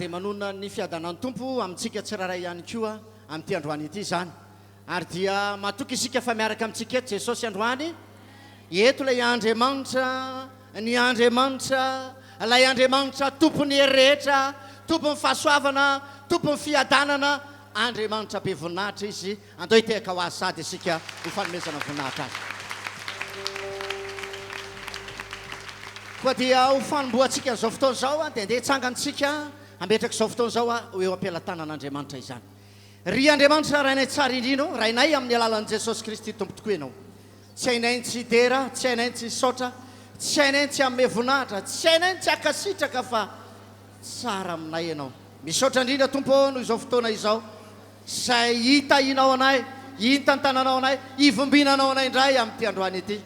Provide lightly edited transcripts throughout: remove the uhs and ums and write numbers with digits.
Ary dia manonona ny fiadanan'ny Tompo amintsika tsirairay ihany koa amin'ity androany ity izany. Ary dia matoky isika fa miaraka amintsika eto Jesosy androany. Eto ilay Andriamanitra, ny Andriamanitra, ilay Andriamanitra Tompon'ny hery rehetra, Tompon'ny fahasoavana, Tompon'ny fiadanana, Andriamanitra be voninahitra Izy. Andao hitehaka ho Azy sady isika ho fanomezana voninahitra Azy. Koa dia ho fanombohantsika an'izao fotoana izao dia andeha hitsangantsika hametraka izao fotoana izao ho eo am-pelatanan'Andriamanitra izany. Ry Andriamanitra Rainay tsara indrindra ô, Rainay amin'ny alalan'i Jesosy Kristy Tompo tokoa Ianao. Tsy hainay ny tsy hidera, tsy hainay ny tsy hisaotra, tsy hainay ny tsy hanome voninahitra, tsy hainay ny tsy hankasitraka fa tsara aminay Ianao. Misaotra indrindra Tompo ô noho izao fotoana izao izay hitahianao anay, hitantananao anay, hivimbinanao anay indray amin'ity androany ity.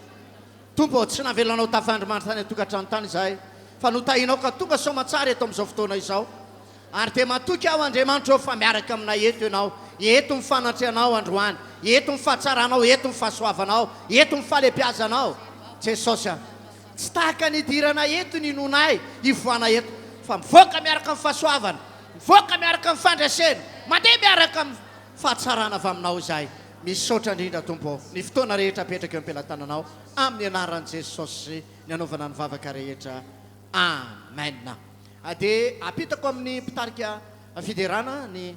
Tompo ô, tsy navelanao tafandry-mandry tany an-tokantrano tany izahay fa notahianao ka tonga soamantsara eto amin'izao fotoana izao. Ary dia matoky aho Andriamanitra ô fa miaraka aminay eto Ianao, eto ny fanatrehanao androany, eto ny fahatsaranao, eto ny fahasoavanao, eto ny fahalebiazanao. Jesosy a! Tsy tahaka ny hidiranay eto ny inoanay hivoahanay eto, fa mivoaka miaraka amin'ny fahasoavana, mivoaka miaraka amin'ny fandresena, mandeha miaraka amin'ny fahatsarana avy aminao izahay. Misaotra indrindra Tompo ô, ny fotoana rehetra apetraka eo am-pelatananao, amin'ny anaran'i Jesosy ny anaovana ny vavaka rehetra. Amen. Dia apitako amin'ny mpitarika fiderana ny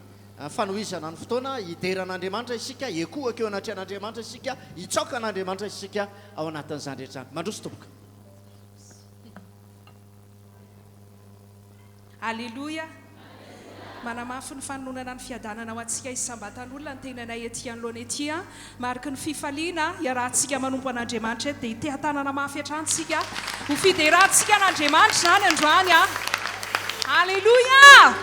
fanohizana ny fotoana, hidera an'Andriamanitra isika, hiekohaka eo anatrehan'Andriamanitra isika, hitsaoka an'Andriamanitra isika ao anatin'izany rehetra izany. Mandroso tompoko. Aleloia! Manamafy ny fanononana ny fiadanana ho antsika isam-batan'olona ny tenanay ety anoloana ety. Mariky ny fifaliana iarahantsika manompo an'Andriamanitra eto dia hiteha-tanana mafy hatrany isika ho fiderantsika an'Andriamanitra izany androany. Aleloia!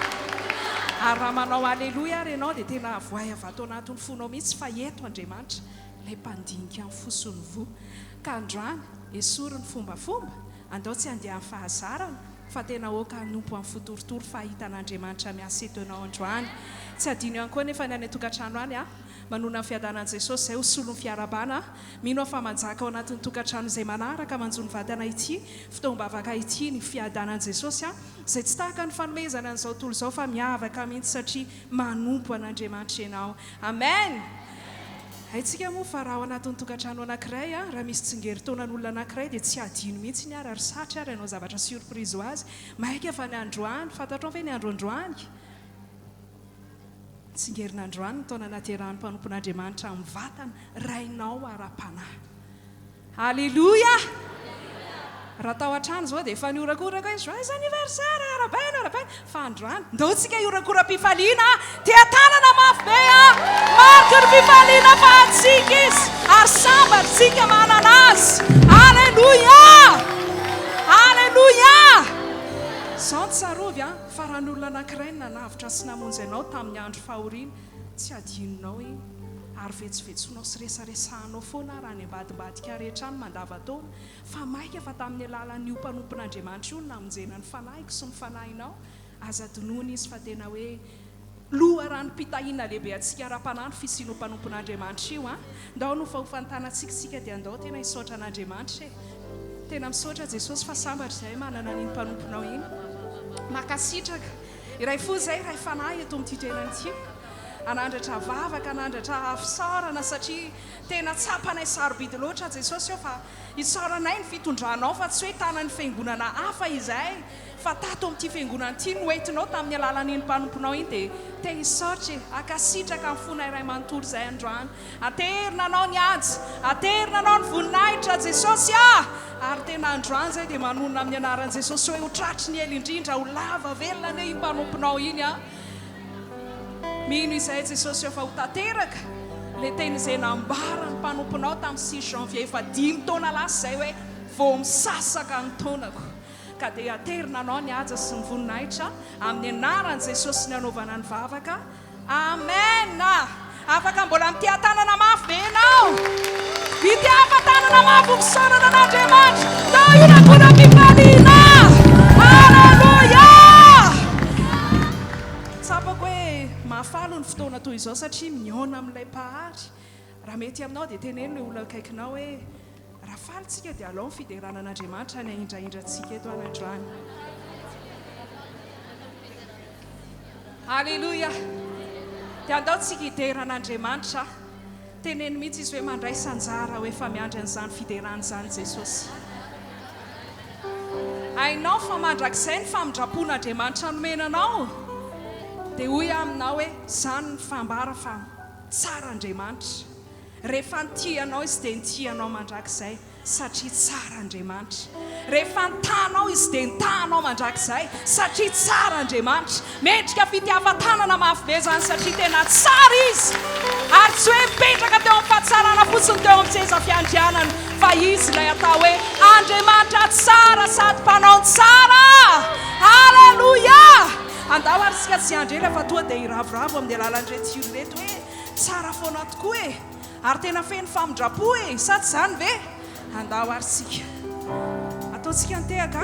Ary raha manao aleloia ary ianao dia tena avoahy avy ato anatin'ny fonao mihitsy fa eto Andriamanitra ilay mpandinika ny fo sy ny voa. Ka androany, esory ny fombafomba, andao tsy handeha amin'ny fahazarana, Fa tena aoka hanompo amin'ny fo torotoro fa hahita an'Andriamanitra miasa eto ianao androany. Tsy hadino ihany koa anefa ny any an-tokantrano any a! Manona ny fiadanan'i Jesosy izay ho solon'ny fiarahabana a! Mino aho fa manjaka ao anatin'ny tokantrano izay manaraka manjo ny vatana ity fotoam-bavaka ity ny fiadanan'i Jesosy a! Izay tsy tahaka ny fanomezana an'izao tontolo izao fa miavaka mihitsy satria manompo an'Andriamanitra ianao. Amen! Haintsika moa fa raha ao anatin'ny tokantrano anankiray, raha misy tsingerin-taonan'olona anankiray dia tsy hadino mihitsy iny ary, ary satry ary hanao zavatra surprise ho azy. Maika fa ny androany, fantatrao ve ny andro androany? Tsingerina androany ny taona naterahan'ny mpanompon'Andriamanitra amin'ny vatana, rainao ara-panahy. Aleloia! Raha tao an-trano izao dia efa nihorakoraka hoe joyeux anniversaire, arahabaina, arahabaina. Fa androany, ndao tsika hihorakoram-pifaliana, teha-tanana mafy be an! Mariky ny fifaliana fa antsika izy, ary sambatra isika manana azy. Aleloia! Aleloia! Izao no tsarovy an, fa raha ny olona anankiray no nanavotra sy namonjy anao tamin'ny andro fahoriana, Tsy adinonao iny, ary vetsovetsoinao sy resaresahanao foana ary any ambadimbadika rehetra any mandavantaona, fa maika fa tamin'ny alalan'io mpanompon'Andriamanitra io no namonjena ny fanahiko sy ny fanahinao, aza adinoina izy fa tena hoe loharanom-pitahiana lehibe antsika ara-panahy ny fisian'io mpanompon'Andriamanitra io an! Ndao no fa ho fantanantsika isika dia andao tena hisaotra an'Andriamanitra e! Tena misaotra Jesosy fa sambatra izahay manana an'iny mpanomponao iny. Mankasitraka. Iray fo izay, iray fanahy eto amin'ity toerana ity. Hanandratra vavaka, hanandratra fisaorana satria tena tsapanay sarobidy loatra Jesosy ô fa isaoranay ny fitondranao fa tsy hoe tanan'ny fiangonana hafa izahay fa tato amin'ity fiangonana ity no entinao tamin'ny alalan'iny mpanomponao iny dia te hisaotra e, hankasitraka ny fonay iray manontolo izay androany. Aterina anao ny haja, aterina anao ny voninahitra Jesosy ah! Ary tena androany izay dia manonona amin'ny anaran'i Jesosy hoe ho tratry ny ela indrindra, ho lava velona anie iny mpanomponao iny ah! Mino izahay Jesosy fa ho tanteraka ilay teny izay nambaran'ny mpanomponao tamin'ny six janvier efa dimy taona lasa izay hoe vao misasaka ny taonako. Ka dia aterina anao ny haja sy ny voninahitra amin'ny anaran'i Jesosy ny anaovana ny vavaka. Amen! Afaka mbola miteha-tanana mafy ve ianao? Mitehafa-tanana mafy ho fisaorana an'Andriamanitra. Ndao hirakora-pifaliana! Aleloia! Tsapako hoe mahafaly ny fotoana toy izao satria mihaona amin'ilay Mpahary. Raha mety aminao dia teneno ilay olona akaikinao hoe, Raha faly tsika dia alao ny fiderana an'Andriamanitra ny ahindrahindrantsika eto any androany. Aleloia! Dia andao tsika hidera an'Andriamanitra. Teneno mihitsy izy hoe mandraisa anjara aho efa miandry an'izany fiderana izany Jesosy. Hainao fa mandrakizay ny famindram-pon'Andriamanitra nomena anao. Dia hoy aho aminao hoe izany ny fambara fa tsara Andriamanitra. Rehefa nitia anao Izy dia nitia anao mandrakizay. Satria tsara Andriamanitra. Rehefa nitaha anao Izy dia nitaha anao mandrakizay. Satria tsara Andriamanitra. Mendrika fitiavan-tanana mafy be izany satria tena tsara Izy. Ary tsy hoe mipetraka teo amin'ny fahatsarana fotsiny teo amin'ny seza fiandrianany fa Izy ilay atao hoe Andriamanitra tsara sady mpanao ny tsara. Aleloia! Andao ary isika tsy hiandry ela fa toa dia hiravoravo amin'ny alalan'ireto hira ireto hoe tsara foana tokoa e! Ary tena feno famindram-po e! Sa tsy izany ve? Andao ary isika. Ataontsika ny tehaka a!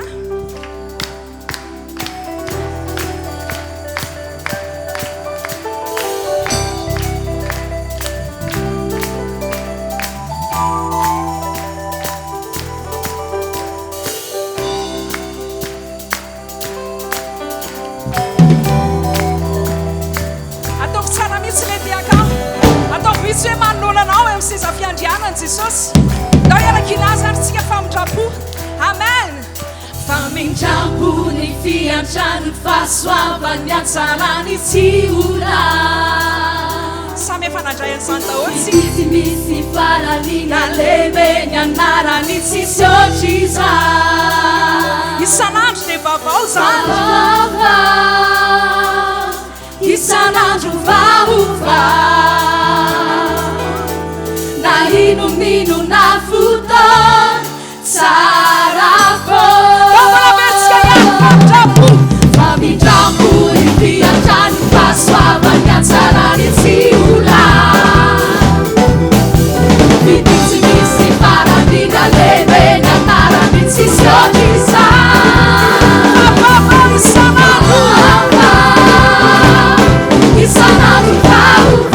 Ataovy tsara mihitsy ilay tehaka. Ataovy mihitsy hoe manoloana anao eo amin'ny seza fiandrianana Jesosy. Ndao hiaraka hilaza ary tsika famindram-po. Amen. Famindram-po ny fiantrany, ny fahasoavany, ny hatsarany tsy ho lany. Samy efa nandray an'izany daholo tsika. Tsy misy farany na lehibe ny anarany tsisy ohatr'izany. Isan'andro dia vaovao izany. Vaovao, isan'andro vaovao. Na inon'inona fotoana, tsara foana. Mbola averintsika ihany, famindram-po. Famindram-po ity hatrany, fahasoavany, hatsarany tsy ho lany. Fitia tsy misy farany, na lehibe ny anarany, tsisy ohatr'izany. Vaovao isan'andro. Vaovao, isan'andro vaovao.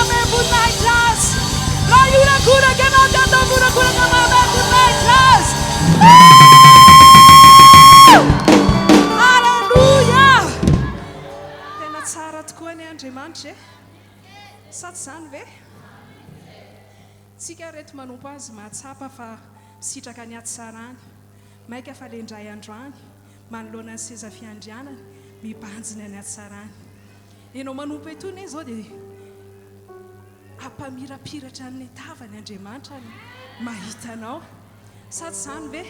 manome voninahitra Azy. Raha hiorakoraka ianao dia ataovy horakoraka manome voninahitra Azy. Aleloia! Tena tsara tokoa anie Andriamanitra e! Sa tsy izany ve? Tsika reto manompo Azy mahatsapa fa misitraka ny hatsarany. Maika fa le indray androany, manoloana ny seza fiandrianany, mibanjina ny hatsarany. Enao manompo eto anie izao dia hampamirapiratra ny tavany Andriamanitra ny mahita anao. Sa tsy izany ve?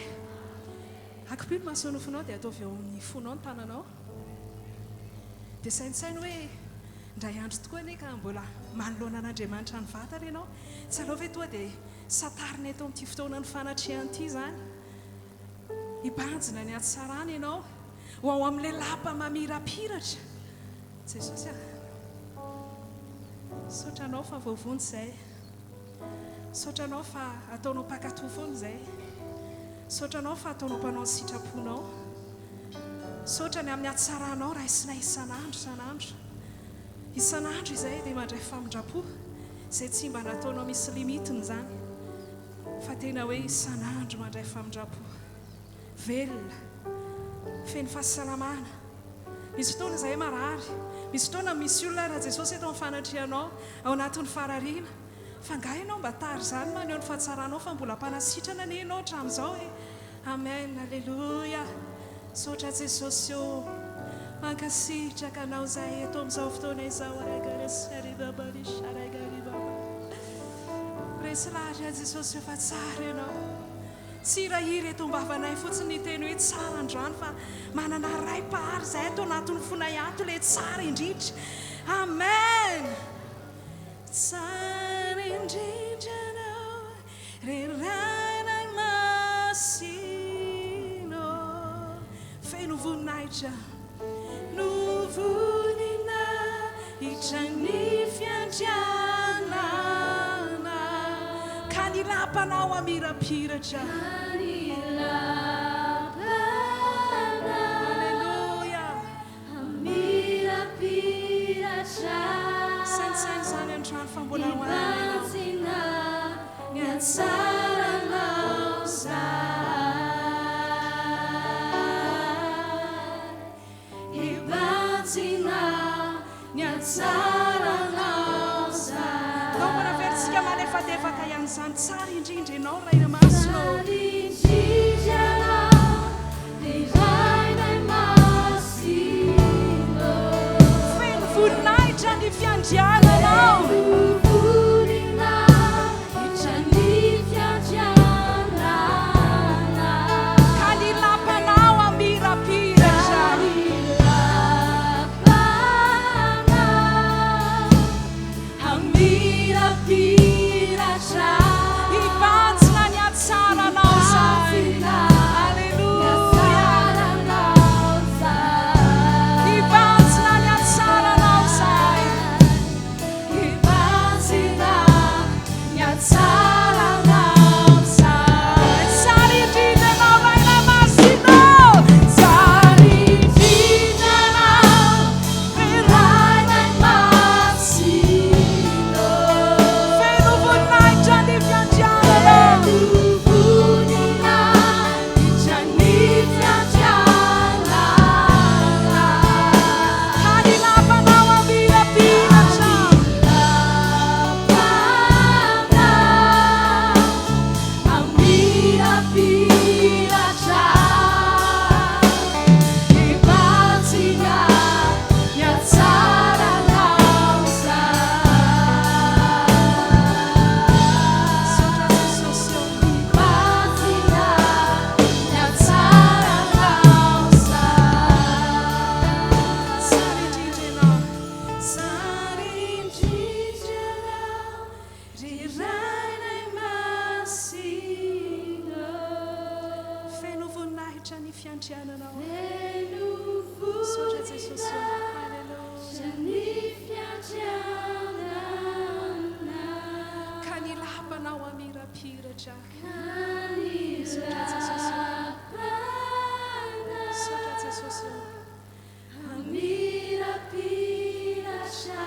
Akipio ny masonofinao dia ataovy eo amin'ny fonao ny tananao. Dia saintsaino hoe indray andro tokoa anie ka mbola manoloana an'Andriamanitra ny vatana ianao. Tsy aleo ve toa dia santarina eto amin'ity fotoanan'ny fanatrehana ity izany? Hibanjina ny hatsarana ianao ho ao amin'ilay lapa mamirapiratra. Jesosy a! Misaotra Anao fa voavonjy izay. Misaotra Anao fa ataonao mpankatò foana izay. Misaotra Anao fa ataonao mpanao ny sitraponao. Misaotra ny amin'ny hatsaranao raisinay isan'andro isan'andro. Isan'andro izay dia mandray famindram-po izay tsy mba nataonao misy limite-ny izany fa tena hoe isan'andro mandray famindram-po. Velona, feno fahasalamana. Misy fotoana izahay marary, misy fotoana misy olona raha Jesosy eto amin'ny fanatrehanao ao anatin'ny farariana. Fa angaha ianao mba tara izany maneho ny fahatsaranao fa mbola mpanasitrana anie ianao hatramin'izao e. Amen, aleloia. Misaotra Jesosy ô. Mankasitraka anao izahay eto amin'izao fotoana izao. Resy lahatra Jesosy ô fa tsara ianao. Tsy hirahira eto am-bavanay fotsiny ny teny hoe tsara androany fa manana Ray Mpahary izay ato anatin'ny fonay ato ilay tsara indrindra. Amen! Tsara indrindra Ianao ry Rainay Masina ô. Feno voninahitra. No voninahitra ny fiandrianana. Ka ny lapanao hamirapiratra. Ka ny lapanao Aleloia. hamirapiratra. Saintsaino izany androany fa mbola ho any ianao. Hibanjina ny hatsaranao izahay. Hibanjina ny hatsaranao izahay. Ndao mbola averintsika malefadefaka ihany izany. Tsara indrindra ianao Ray Masina ô. Tsara indrindra ianao ry Rainay Masina ô. Feno voninahitra ny fiandriananao. Feno voninahitra ny fiandrianana. Ka ny lapanao hamirapiratra. Ka ny lapanao hamirapiratra. Hibanjina ny hatsaranao izahay. Hibanjina ny Aleloia. hatsaranao izahay. Hibanjina ny hatsaranao izahay. Hibanjina ny hatsaranao izahay. Tsara indrindra ianao Ray Masina ô. Tsara indrindra ianao ry Rainay Masina ô. Feno voninahitra ny fiandriananao. Feno voninahitra ny fiandrianana. Ka ny lapanao hamirapiratra. Lapanao hamirapiratra. Hibanjina ny hatsaranao izahay. Misaotra Jesosy ô. Hibanjina ny hatsaranao izahay. Tsara indrindra ianao. Tsara indrindra ianao ry Rainay Masina ô. Feno voninahitra ny fiandriananao. Feno Misaotra Jesosy ô. voninahitra Aleloia. ny fiandrianana. Ka ny lapanao hamirapiratra. Ka ny Misaotra Jesosy ô. lapanao Misaotra Jesosy ô. hamirapiratra.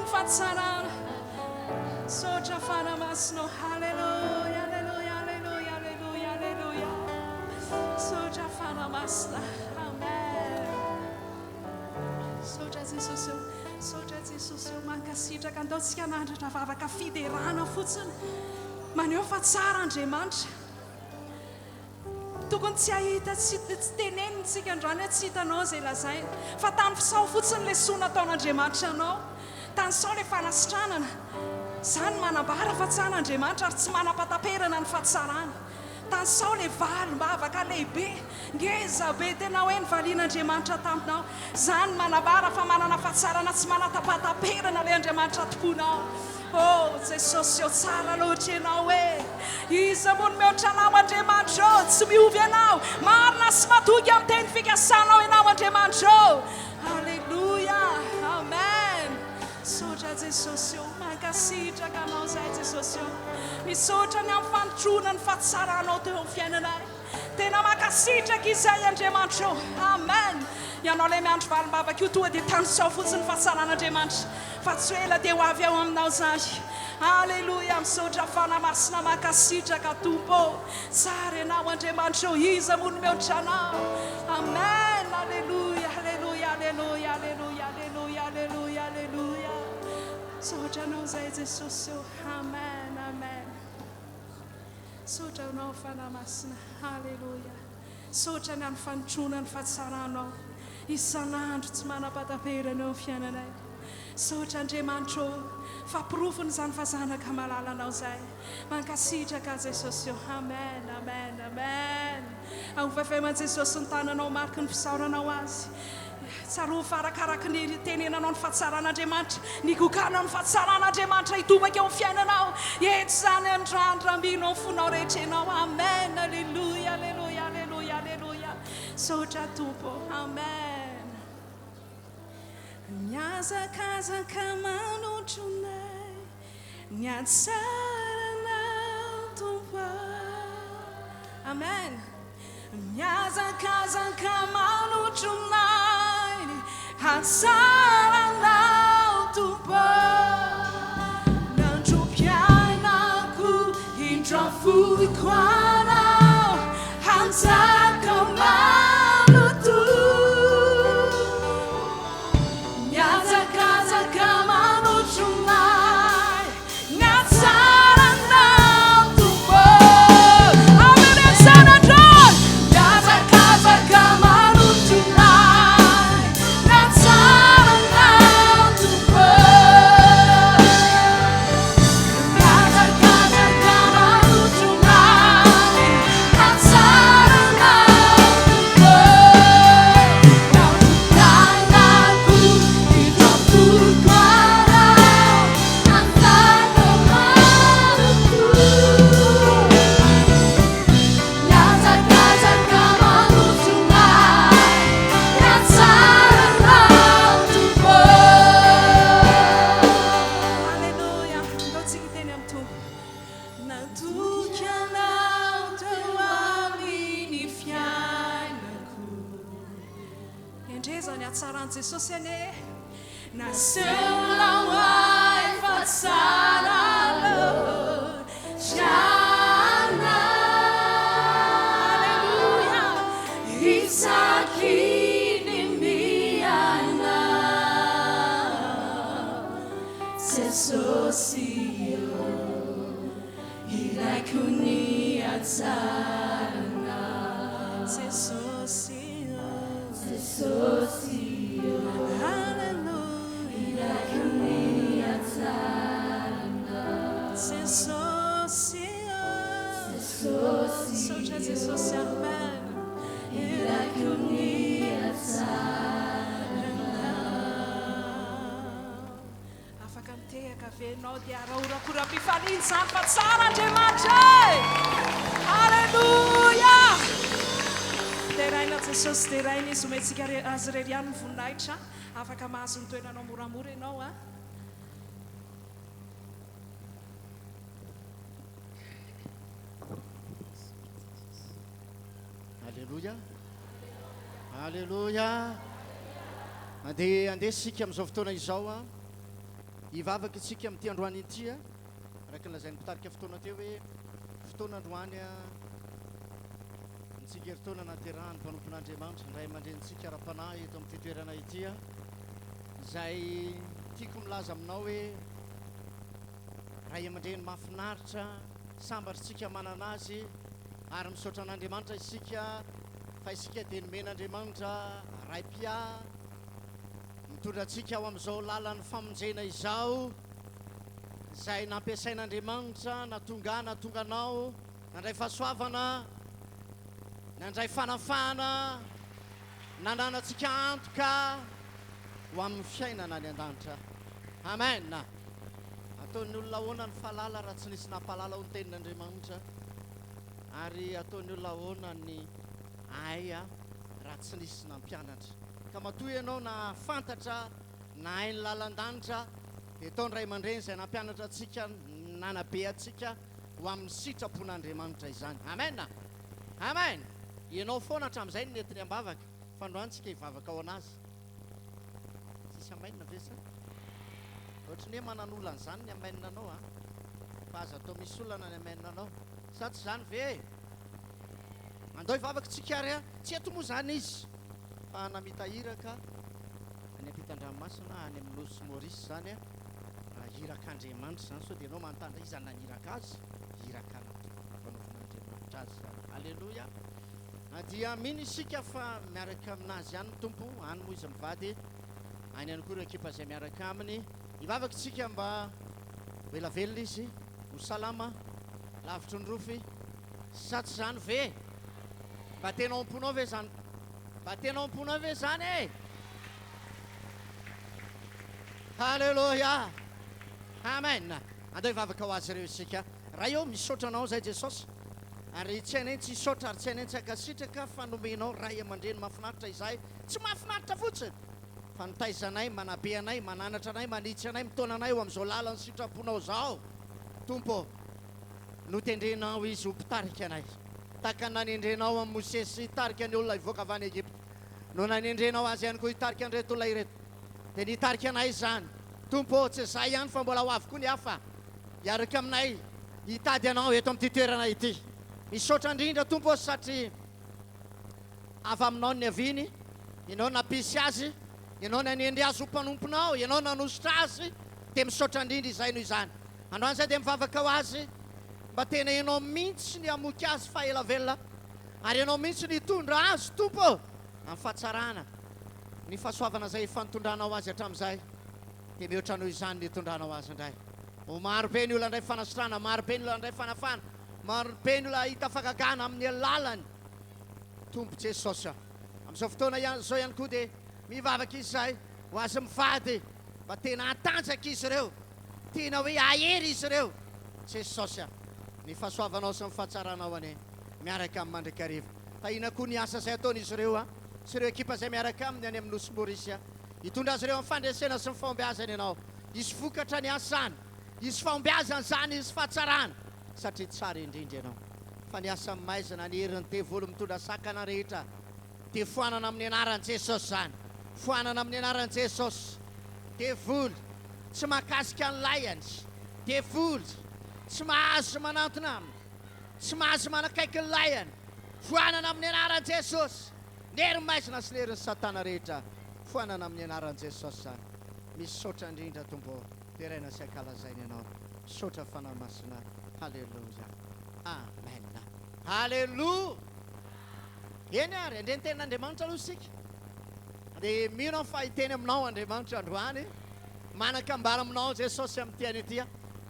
Tompo ny fahatsarana. Misaotra Fanahy Masina ô. Aleloia, aleloia, aleloia, aleloia, aleloia. Misaotra Fanahy Masina. Amen. Misaotra Jesosy ô. Misaotra Jesosy ô. Mankasitraka. Andao tsika hanandratra vavaka fiderana fotsiny. Maneho fa tsara Andriamanitra. Tokony tsy hahita tsy tsy tenenina tsika androany hoe tsy hitanao izay lazaina fa tanisao fotsiny ilay soa nataon'Andriamanitra anao, tanisao ilay fanasitranana, izany no manambara fa tsara Andriamanitra ary tsy manam-pataperana ny fahatsarany, tanisao ilay valim-bavaka lehibe, ngeza be tena hoe nivalian'Andriamanitra taminao, izany no manambara fa manana fahatsarana tsy manatapataperana ilay Andriamanitra tompoinao. Oh Jesosy ô tsara loatra Ianao e! Iza moa no mihoatra Anao Andriamanitra ô! Tsy miova Ianao, marina sy matoky amin'ny teny fikasanao Ianao Andriamanitra ô! Aleloia! Amen! Misaotra Jesosy ô! Mankasitraka Anao izahay Jesosy ô! Misaotra ny amin'ny fanotroana ny fahatsaranao teo amin'ny fiainanay. Tena mankasitraka izay Andriamanitra ô! Amen! Ianao ilay miandry valim-bavaka io tonga dia tanisao fotsiny fa tsaran'Andriamanitra fa tsy ho ela dia ho avy ao aminao izany. Aleloia! Misaotra Fanahy Masina mankasitraka Tompo ô! Tsara Ianao Andriamanitra ô! Iza moa no mihoatra Anao? Amen! Aleloia! Aleloia! Aleloia! Aleloia! Aleloia! Aleloia! Aleloia! Misaotra Anao izay Jesosy ô! Amen! Amen! Misaotra Anao Fanahy Masina. Haleloia. Misaotra ny amin'ny fanotrona ny fahatsaranao isan'andro tsy manam-pahataperana eo amin'ny fiainanay. Misaotra Andriamanitra ô fa porofony izany fa zanaka malalanao izahay. Mankasitraka Jesosy ô. Amen, amen, amen. Ahofaifaiman'i Jesosy ny tananao mariky ny fisaoranao Azy. Tsarovy fa arakaraky ny itenenanao ny fahatsaran'Andriamanitra, ny ikokanao ny fahatsaran'Andriamanitra hitobaka eo amin'ny fiainanao. Eto izany androany raha mino amin'ny fonao rehetra ianao. Amen, aleloia, aleloia, aleloia, aleloia. Misaotra Tompo ô. Amen. Mihazakazaka manotrona ny hatsaranao Tompo ô. Amen. Mihazakazaka manotrona ahy ny hatsaranao Tompo ô. Nandrom-piainako indro afoiko Anao hanjaka manoto. Mihazakazaka manotrona ahy ny hatsaranao Tompo ô. Amen Zanadrony. Mihazakazaka manotrona ahy ny hatsaranao Tompo ô. Mihazakazaka manotrona ahy ny hatsaranao Tompo ô. Tanako indro anao hanjaka manontolo. Mihazakazaka manotrona ahy ny hatsaranao Tompo. Aleloia! Andao tsika hiteny amin'ny Tompo. Natoky Anao teo amin'ny fiainako. Endrey ny hatsaran'i Jesosy anie e! Nasehonao ahy fa tsara loatra Anao. Aleloia! Isaky ny miaina Jesosy ô, ilaiko ny hatsaranao. Jesosy ô. Jesosy ô. Aleloia. Ilaiko ny hatsaranao. Tehaka ve ianao dia arahorakoram-pifaliana izany fa tsara Andriamanitra e! Aleloia! Deraina Jesosy, deraina Izy, omentsika Azy irery ihany ny voninahitra. Afaka mahazo ny toeranao moramora ianao a. Aleloia! Aleloia! Andeha andeha isika amin'izao fotoana izao a. Hivavaka isika amin'ity androany ity a. Araka ny lazain'ny mpitarika fotoana teo hoe fotoana androany a. Ny tsingerin-taona naterahan'ny mpanompon'Andriamanitra, ny ray aman-drenintsika ara-panahy eto amin'ity toerana ity a. Izay tiako milaza aminao hoe ray aman-dreny mahafinaritra, sambatra isika manana azy ary misaotra an'Andriamanitra isika fa isika dia nomen'Andriamanitra ray mpiahy mitondra antsika ao amin'izao lalan'ny famonjena izao izay nampiasain'Andriamanitra natonga ahy natonga anao nandray fahasoavana nandray fanafahana nananantsika antoka ho amin'ny fiainana any an-danitra. Amen. Ataon'ny olona ahoana ny fahalala raha tsy nisy nampahalala ho ny tenin'Andriamanitra? Ary ataon'ny olona ahoana ny ahay raha tsy nisy nampianatra? Ka matoa ianao nahafantatra nahay ny lalan-danitra dia tao ny ray aman-dreny izay nampianatra antsika, nanabe antsika ho amin'ny sitrapon'Andriamanitra izany. Amen! Amen! Ianao foana hatramin'izay no nentiny am-bavaka, fa androany tsika hivavaka ho an'azy. Tsisy amen ve sa? Ohatry ny hoe manan'olana izany ny amen anao an! Fa aza atao misy olana ny amen anao. Sa tsy izany ve e? Andao hivavaka tsika ary an! Tsy eto moa izany izy fa namita iraka any ampitan-dranomasina any amin'ny nosy Maurice izany an! Irak'Andriamanitra izany, sao dia ianao manontany hoe iza no naniraka azy? Iraka nampanaovin'Andriamanitra azy izany. Aleloia! Dia mino isika fa miaraka aminazy ihany ny Tompo, any moa izy mivady, any ihany koa ireo ekipa izay miaraka aminy. Hivavaka isika mba ho ela velona izy, ho salama, lavitry ny rofy. Sa tsy izany ve? Mba tena ao am-ponao ve izany? Mba tena ao am-ponao ve izany e? Haleloia! Amen! Andao hivavaka ho azy ireo isika. Ray ô, misaotra Anao izay Jesosy. Ary tsy hainay tsy hisaotra ary tsy hainay tsy hankasitraka fa nomenao ray aman-dreny mahafinaritra izahay. Tsy mahafinaritra fotsiny fa nitaiza anay, manabe anay, mananatra anay, manitsy anay, mitaona anay ho amin'izao lalan'ny sitraponao izao. Tompo ô, notendrenao izy ho mpitarika anay. Tahaka ny nanendrenao an'i Mosesy hitarika ny olona hivoaka avy any Egypta, no nanendrenao azy ihany koa hitarika an'ireto olona ireto. Dia nitarika anay izany. Tompo ô, tsy izahay ihany fa mbola ho avy koa ny hafa hiaraka aminay hitady Anao eto amin'ity toerana ity. Misaotra indrindra Tompo ô satria avy Aminao ny niaviany, Ianao nampisy azy, Ianao nanendry azy ho mpanomponao, Ianao nanosotra azy, dia misaotra indrindra izahay noho izany. Androany izahay dia mivavaka ho azy mba tena Ianao mihitsy ny hamoky azy fa ela velona ary Ianao mihitsy ny hitondra azy Tompo ô amin'ny fahatsarana ny fahasoavana izay efa nitondranao azy hatramin'izay dia mihoatra noho izany ny hitondranao azy indray. Ho maro be ny olona handray fanasitrana, maro be ny olona handray fanafahana, maro be ny olona hahita fagagana amin'ny alalan'ny Tompo Jesosy. Amin'izao fotoana izao ihany koa dia mivavaka izahay ho azy mivady mba tena hatanjaka izy ireo, tena hoe hahery izy ireo. Jesosy, ny fahasoavanao sy ny fahatsaranao anie miaraka aminy mandrakariva. Tahiana koa ny asa izay ataon'izy ireo sy ireo ekipa izay miaraka aminy any amin'ny Nosy Maurice. Hitondra azy ireo amin'ny fandresena sy ny fahombiazana Ianao. Hisy vokatra ny asany, hisy fahombiazana izany, hisy fahatsarana, satria tsara indrindra Ianao. Fa ny asan'ny maizina, ny herin'ny devoly mitondra sakana rehetra, dia foanana amin'ny anaran'i Jesosy izany. Foanana amin'ny anaran'i Jesosy. Devoly, tsy mahakasika ny layany. Devoly, tsy mahazo manantona aminy. Tsy mahazo manakaiky ny layany. Foanana amin'ny anaran'i Jesosy. Ny herin'ny maizina sy ny herin'ny satana rehetra foanana amin'ny anaran'i Jesosy izany. Misaotra indrindra Tompo ô, deraina sy ankalazaina Ianao. Misaotra Fanahy Masina. Haleloia. Amen. Haleloia. Eny ary, handre ny tenin'Andriamanitra aloha isika. Dia mino aho fa hiteny aminao Andriamanitra androany. Manan-kambara aminao Jesosy amin'ity anio ity.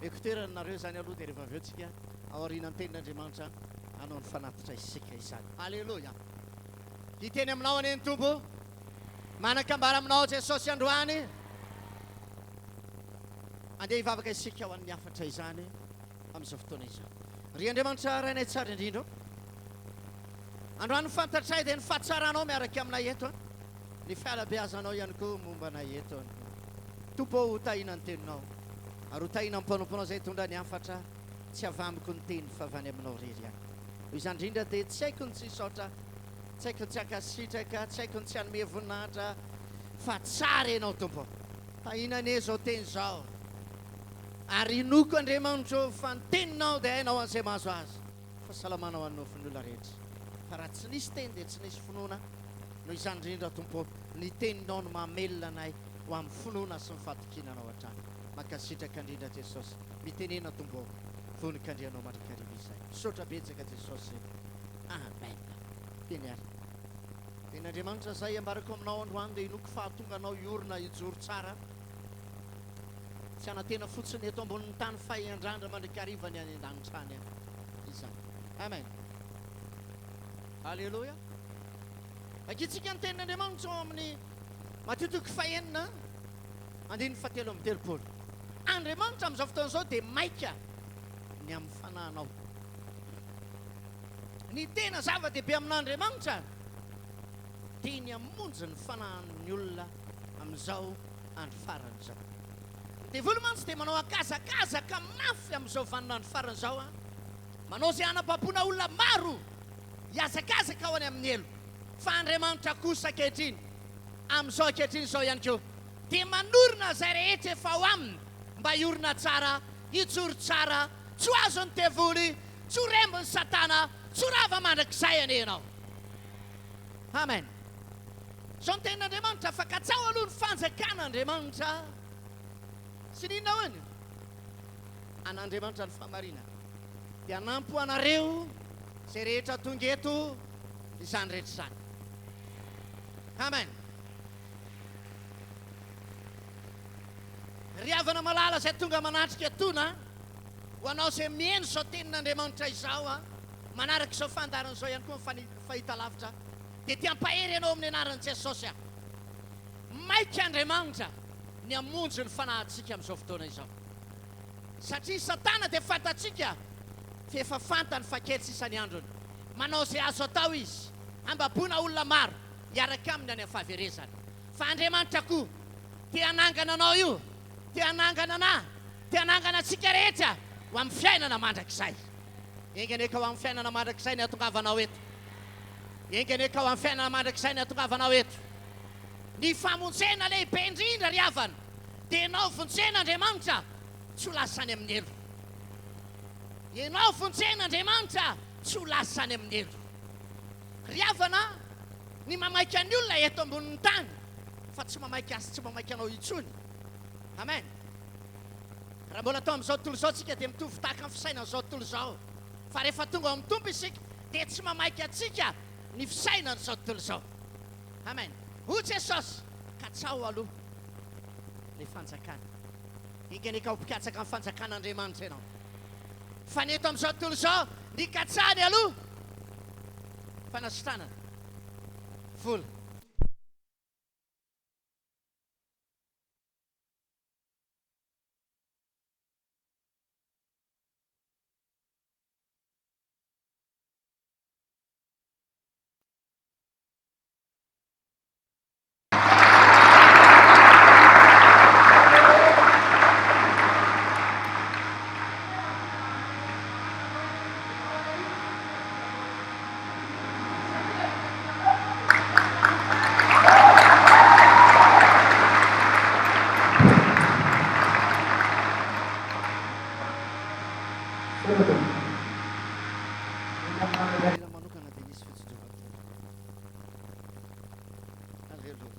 Écouteur nareo izany aloha dia rehefa avy eo tsika aorianan'ny tenin'Andriamanitra hanao ny fanatitra isika izany. Haleloia. Hiteny aminao anie ny Tompo. Manan-kambara aminao Jesosy androany. Andeha hivavaka isika ho an'ny hafatra izany amin'izao fotoana izao. Ry Andriamanitra Rainay tsara indrindra ô, androany fantatray dia ny fahatsaranao miaraka aminay eto, ny fahalabeazanao ihany koa momba anay eto. Tompo ô, hotahina ny teninao, ary hotahina ny mpanomponao izay hitondra ny hafatra, tsy avy amiko ny teny fa avy any aminao irery ihany. Noho izany indrindra dia tsy haiko ny tsy hisaotra, tsy haiko ny tsy hankasitraka, tsy haiko ny tsy hanome voninahitra fa tsara Ianao Tompo ô. Tahina anie izao teny izao. Ary inoako Andriamanitra ô fa ny teninao dia hainao an'izay mahazo azy. Fahasalamana ho an'ny nofon'ny olona rehetra. Fa raha tsy nisy teny dia tsy nisy finoana. Noho izany indrindra Tompo ô, ny teninao no mamelona anay ho amin'ny finoana sy ny fahatokiana Anao hatrany. Mankasitraka indrindra Jesosy. Mitenena Tompo ô. Vonon-kandrianao mandrakariva izahay. Misaotra betsaka Jesosy. Amen. Teny ary. Tenin'Andriamanitra izay ambarako aminao androany dia inoako fa hahatonga anao hiorina hijoro tsara, tsy hanantena fotsiny eto ambonin'ny tany fa hiandrandra mandrakariva ny any an-danitra any izany. Amen. Aleloia. Vakintsika ny tenin'Andriamanitra ao amin'ny Matio toko fahenina andininy fahatelo amby 30. Andriamanitra amin'izao fotoana izao dia maika ny amin'ny fanahinao. Ny tena zava-dehibe amin'Andriamanitra dia ny hamonjy ny fanahin'ny olona amin'izao andro farany izao. Ny devoly mantsy dia manao ankazakazaka mafy amin'izao vaninandro farany izao, manao izay hanababoana olona maro hihazakazaka ho any amin'ny helo. Fa Andriamanitra kosa ankehitriny, amin'izao ankehitriny izao ihany koa, dia manorina izay rehetra efa ao aminy mba hiorina tsara, hijoro tsara, tsy ho azon'ny devoly, Tsy ho rembin'i Satana, tsy ho rava mandrakizay anie ianao. Amen. Izao ny tenin'Andriamanitra, fa katsaho aloha ny fanjakan'Andriamanitra sy ny inona hono? An'Andriamanitra ny fahamarinana. Dia hanampy ho anareo izay rehetra tonga eto izany rehetra izany. Amen. Ry havana malala izay tonga manatrika etoana, ho anao izay miheno izao tenin'Andriamanitra izao, manaraka izao fandaharana izao ihany koa amin'ny fahitalavitra, dia te hampahery anao amin'ny anaran'i Jesosy aho. Maika Andriamanitra ny hamonjy ny fanahintsika amin'izao fotoana izao. Satria Satana dia fantatsika fa efa fantany fa kely sisa ny androny. Manao izay azo atao izy hambaboana olona maro hiaraka aminy any amin'ny fahaverezana. Fa Andriamanitra koa te hanangana anao io, te hanangana anà, te hanangana antsika rehetra ho amin'ny fiainana mandrakizay. Enga anie ka ho amin'ny fiainana mandrakizay ny hahatongavanao eto. Enga anie ka ho amin'ny fiainana mandrakizay ny hahatongavanao eto. Ny famonjena lehibe indrindra ry havana dia ianao vonjen'Andriamanitra tsy ho lasa any amin'ny helo. Ianao vonjen'Andriamanitra tsy ho lasa any amin'ny helo. Ry havana a, ny mamaika ny olona eto ambonin'ny tany fa tsy mamaika azy tsy mamaika anao intsony. Amen. Raha mbola tao amin'izao tontolo izao tsika dia mitovy tahaka ny fisainan'izao tontolo izao. Fa rehefa tonga ao amin'ny Tompo isika dia tsy mamaika antsika ny fisainan'izao tontolo izao. Amen. Hoy Jesosy, katsaho aloha ny fanjakana. Enga anie ka ho mpikatsaka ny fanjakan'Andriamanitra ianao. Fa ny eto amin'izao tontolo izao, ny katsahany aloha, fanasitranana, vola. Manokana dia nisy fitsinjovan-tena. Aleloia.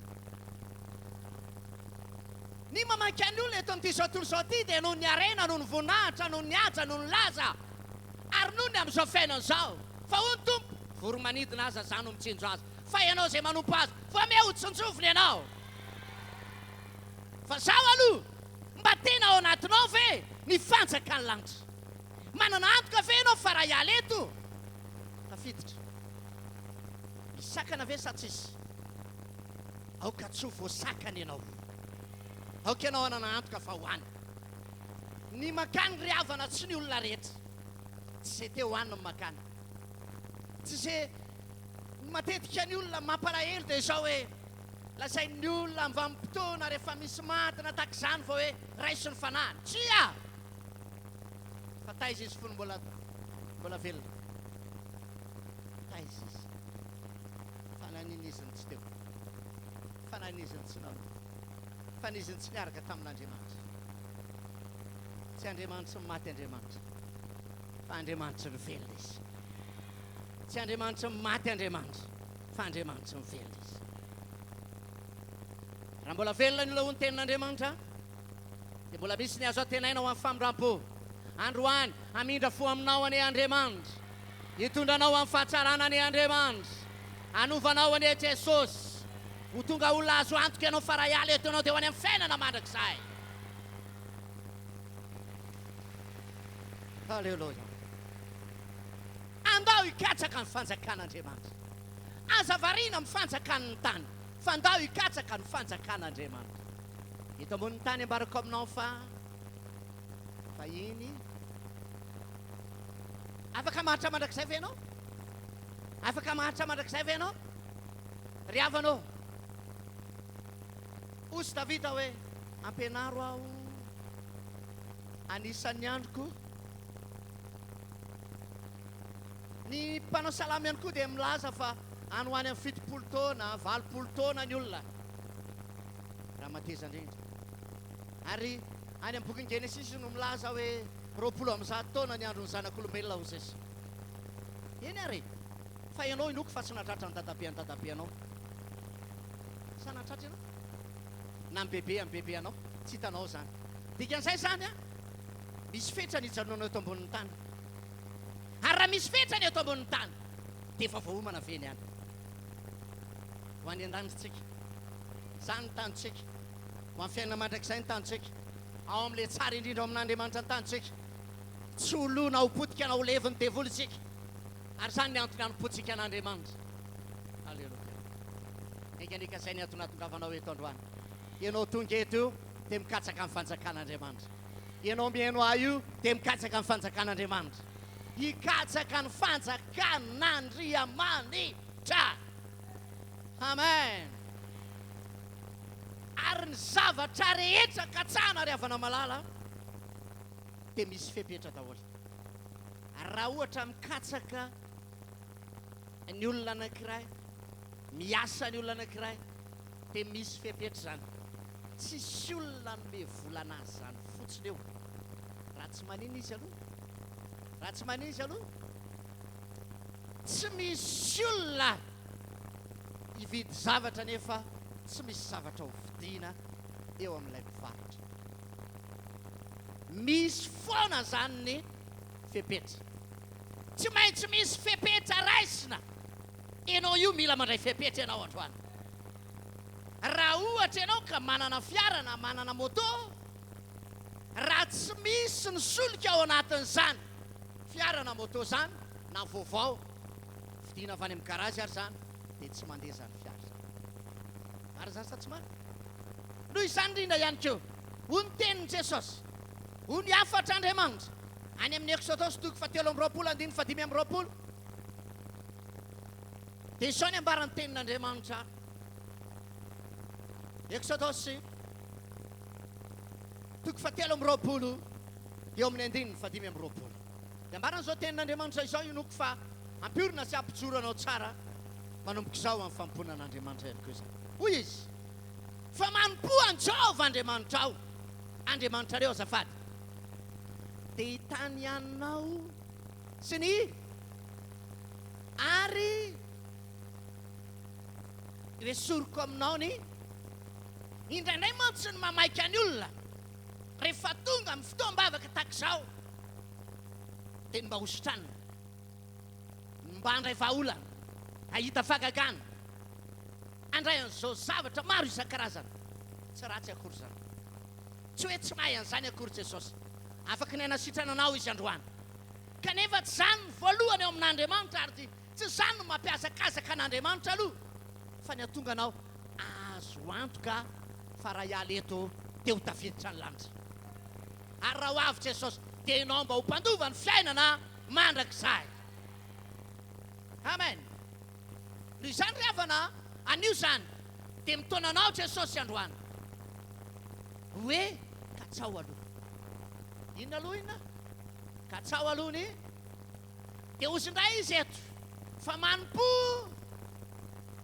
Ny mamaky ny olona eto amin'ity izao tontolo izao ity dia noho ny harena, noho ny voninahitra, noho ny haja, noho ny laza, ary noho ny amin'izao fiainana izao. Fa hoy ny Tompo, Voro-manidina aza izaho no mitsinjo azy, fa ianao izay manompo azy, vao miha ho tsinjoviny ianao. Fa izaho aloha, mba tena ao anatinao ve ny fanjakan'ny lanitra? Manana antoka ve ianao fa raha hiala eto, tafiditra? Misy sakana ve sa tsisy? Aoka tsy ho voasakana ianao. Aoka ianao hanana antoka fa ho any. Ny mankany ry havana tsy ny olona rehetra. Tsy izay te ho any no mankany. Tsy izay matetika ny olona mampalahelo dia izao hoe lazain'ny olona amin'ny vanim-potoana rehefa misy maty na tahaka izany vao hoe raiso ny fanahiny. Tsia! Fa taiza izy fony mbola mbola velona? Taiza izy? Fa naninona izy no tsy teo? Fa naninona izy no tsy nanompo? Fa naninona izy no tsy niaraka tamin'Andriamanitra? Tsy Andriamanitry ny maty Andriamanitra, fa Andriamanitry ny velona Izy. Tsy Andriamanitry ny maty Andriamanitra, fa Andriamanitry ny velona Izy. Raha mbola velona ny olona hoy ny tenin'Andriamanitra, dia mbola misy ny azo antenaina ho amin'ny famindram-po. Androany, hamindra fo aminao anie Andriamanitra. Hitondra anao amin'ny fahatsarana anie Andriamanitra. Hanova anao anie Jesosy. Ho tonga olona azo antoka ianao fa raha hiala eto ianao dia ho any amin'ny fiainana mandrakizay. Haleloia. Andao hikatsaka ny fanjakan'Andriamanitra. Aza variana amin'ny fanjakan'ny tany, fa andao hikatsaka ny fanjakan'Andriamanitra. Eto ambonin'ny tany ambarako aminao fa vahiny. Afaka mahantra mandrakizay ve ianao? Afaka mahantra mandrakizay ve ianao? Ry havana ô, hoy Davida hoe, Ampianaro aho anisan'ny androko. Ny mpanao salamo ihany koa dia milaza fa any ho any amin'ny 70 taona, 80 taona ny olona raha mateza indrindra. Ary any amin'ny bokin'ny Genesisy no milaza hoe 120 taona ny andron'ny zanak'olombelona hoy Jesosy. Eny ary e! Fa ianao inoako fa tsy nahatratra ny dadabe an'ny dadabe anao. Sa nahatratra ianao? Na ny bebe an'ny bebe anao? Tsy hitanao izany. Dikan'izay izany an, misy fetra ny hijanonanao eto ambonin'ny tany. Ary raha misy fetra ny eto ambonin'ny tany, dia efa voaomana ve ny any? Ho any an-danitra isika. Izany ny tanjontsika. Ho amin'ny fiainana mandrakizay ny tanjontsika. Ao amin'ilay tsara indrindra ao amin'Andriamanitra ny tanjontsika. Tsy ho lo na ho potika na ho levon'ny devoly isika. Ary izany ny antony hanompoantsika an'Andriamanitra. Aleloia. Enga anie ka izay ny antony hahatongavanao eto androany. Ianao tonga eto io dia mikatsaka ny fanjakan'Andriamanitra. Ianao mihaino ahy io dia mikatsaka ny fanjakan'Andriamanitra. Hikatsaka ny fanjakan'Andriamanitra. Amen. Ary ny zavatra rehetra katsahana ry havana malala dia misy fepetra daholo. Raha ohatra mikatsaka ny olona anankiray, miasa ny olona anankiray, dia misy fepetra izany. Tsisy olona hanome vola anazy izany fotsiny eo. Raha tsy manina izy aloha. Raha tsy manina izy aloha. Tsy misy olona hividy zavatra nefa tsy misy zavatra ho vidiana eo amin'ilay mpivarotra. Misy foana izany ny fepetra. Tsy maintsy misy fepetra raisina. Ianao io mila mandray fepetra ianao androany. Raha ohatra ianao ka manana fiara na manana moto, raha tsy misy ny solika ao anatin'izany fiara na moto izany, na vaovao, vidiana avy any amin'ny garazy ary izany, dia tsy mandeha izany fiara izany. Marina izany sa tsy marina? Noho izany indrindra ihany koa, hoy ny tenin'i Jesosy, hoy ny hafatr'Andriamanitra, any amin'ny Eksodosy toko fahatelo amby roapolo andininy fahadimy amby roapolo, dia izao ny ambaran'ny tenin'Andriamanitra, Eksodosy toko fahatelo amby roapolo eo amin'ny andininy fahadimy amby roapolo. Dia ambaran'izao tenin'Andriamanitra izao, inoako fa hampiorina sy hampijoro anao tsara manomboka izao amin'ny fanompoana an'Andriamanitra ihany koa izany. Hoy izy, Fa manompoa an'i Jehovah Andriamanitrao, Andriamanitrareo azafady, dia hitany anao sy ny ary esoriko aminao ny Indraindray mantsy ny mamaika ny olona rehefa tonga amin'ny fotoam-bavaka tahaka izao dia ny mba hositranina, ny mba handray vahaolana, hahita fahagagana. Handray an'izao zavatra maro isan-karazany. Tsy ratsy akory izany. Tsy hoe tsy mahay an'izany akory Jesosy. Afaka ny hanasitrana anao Izy androany. Kanefa tsy izany no voalohany ao amin'Andriamanitra ary tsy izany no mampihazakazaka an'Andriamanitra aloha fa ny hahatonga anao azo antoka fa raha hiala eto dia ho tafiditra ny lanitra. Ary raha ho avy Jesosy, dia ianao mba ho mpandova ny fiainana mandrakizay. Amen. Noho izany ry havana, anio izany dia mitaona anao Jesosy androany hoe katsaho aloha. Inona aloha inona? Katsaho aloha ny Dia hozy indray izy eto fa manompoa,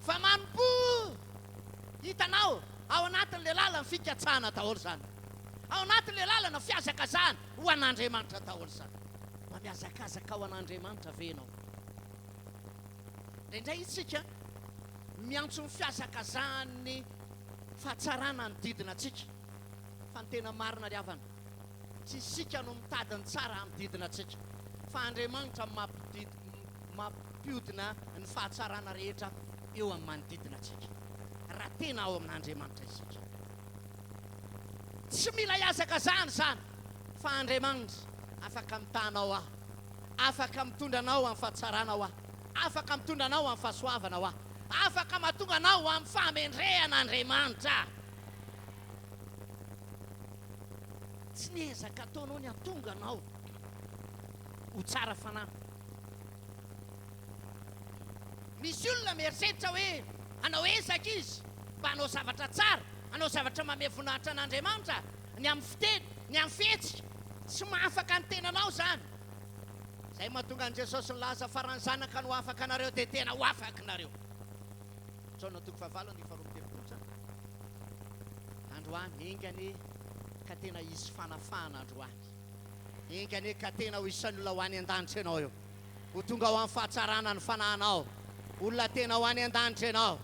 fa manompoa. Hitanao, ao anatin'ilay lalan'ny fikatsahana daholo izany. Ao anatin'ilay lalana fihazakazahana ho an'Andriamanitra daholo izany. Mba mihazakazaka ho an'Andriamanitra ve ianao? Indraindray isika miantso ny fihazakazahan'ny fahatsarana hanodidina antsika, fa ny tena marina ry havana, tsy isika no mitady ny tsara hanodidina antsika, fa Andriamanitra no mampiodina ny fahatsarana rehetra eo amin'ny manodidina antsika, raha tena ao amin'Andriamanitra isika. Tsy mila hihazakazahana izany, fa Andriamanitra afaka mitaha anao aho. Afaka mitondra anao amin'ny fahatsarana ho ahy. Afaka mitondra anao amin'ny fahasoavana ho ahy. Afaka mahatonga anao ho amin'ny fahamendrehana Andriamanitra. Tsy ny ezaka ataonao ny hahatonga anao ho tsara fanahy. Misy olona mieritreritra hoe hanao ezaka izy mba hanao zavatra tsara, hanao zavatra manome voninahitra an'Andriamanitra, ny amin'ny fiteny, ny amin'ny fihetsika. Tsy mahafaka ny tenanao izany. Izay mahatonga an'i Jesosy nilaza fa raha ny Zanaka no afaka anareo dia tena ho afaka nareo. Jaona toko fahavalo andininy faharoa amby telopolo izany. Androany, enga anie ka tena hisy fanafahana androany. Enga anie ka tena ho isan'ny olona ho any an-danitra ianao eo. Ho tonga ho amin'ny fahatsarana ny fanahinao. Olona tena ho any an-danitra ianao.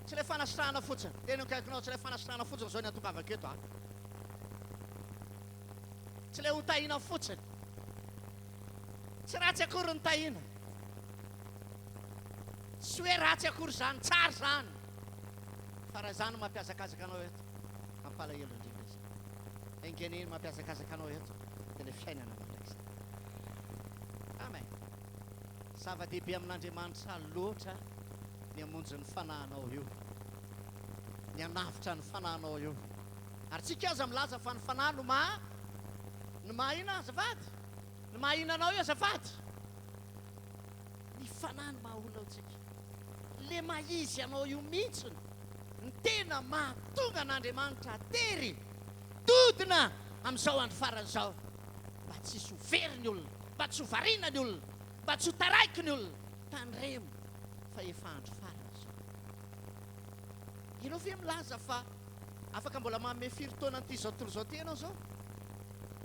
Tsy ilay fanasitrahana fotsiny. Teny akaikinao, tsy ilay fanasitrahana fotsiny izao ny hatongavako eto an. Tsy ilay ho tahiana fotsiny. Tsy ratsy akory ny tahiana. Tsy hoe ratsy akory izany, tsara izany. Fa raha izany no mampihazakazaka anao eto, mampalahelo indrindra izany. Enga anie ny mampihazakazaka anao eto dia ilay fiainana mandrakizay. Amen. Zava-dehibe amin'Andriamanitra loatra ny hamonjy ny fanahinao io. Ny hanavotra ny fanahinao io. Ary tsika aza milaza fa ny fanahy no maha no maha inona azafady? Ny maha inona anao io azafady? Ny fanahy no maha olona antsika. Le maha izy anao io mihitsiny ny tena mahatonga an'Andriamanitra tery dodona amin'izao andro farany izao mba tsy hisy ho very ny olona, mba tsy ho variana ny olona, mba tsy ho taraiky ny olona. Tandremo fa efa andro farany izao. Ianao ve milaza fa afaka mbola manome firy taona an'ity izao tontolo izao ity ianao izao?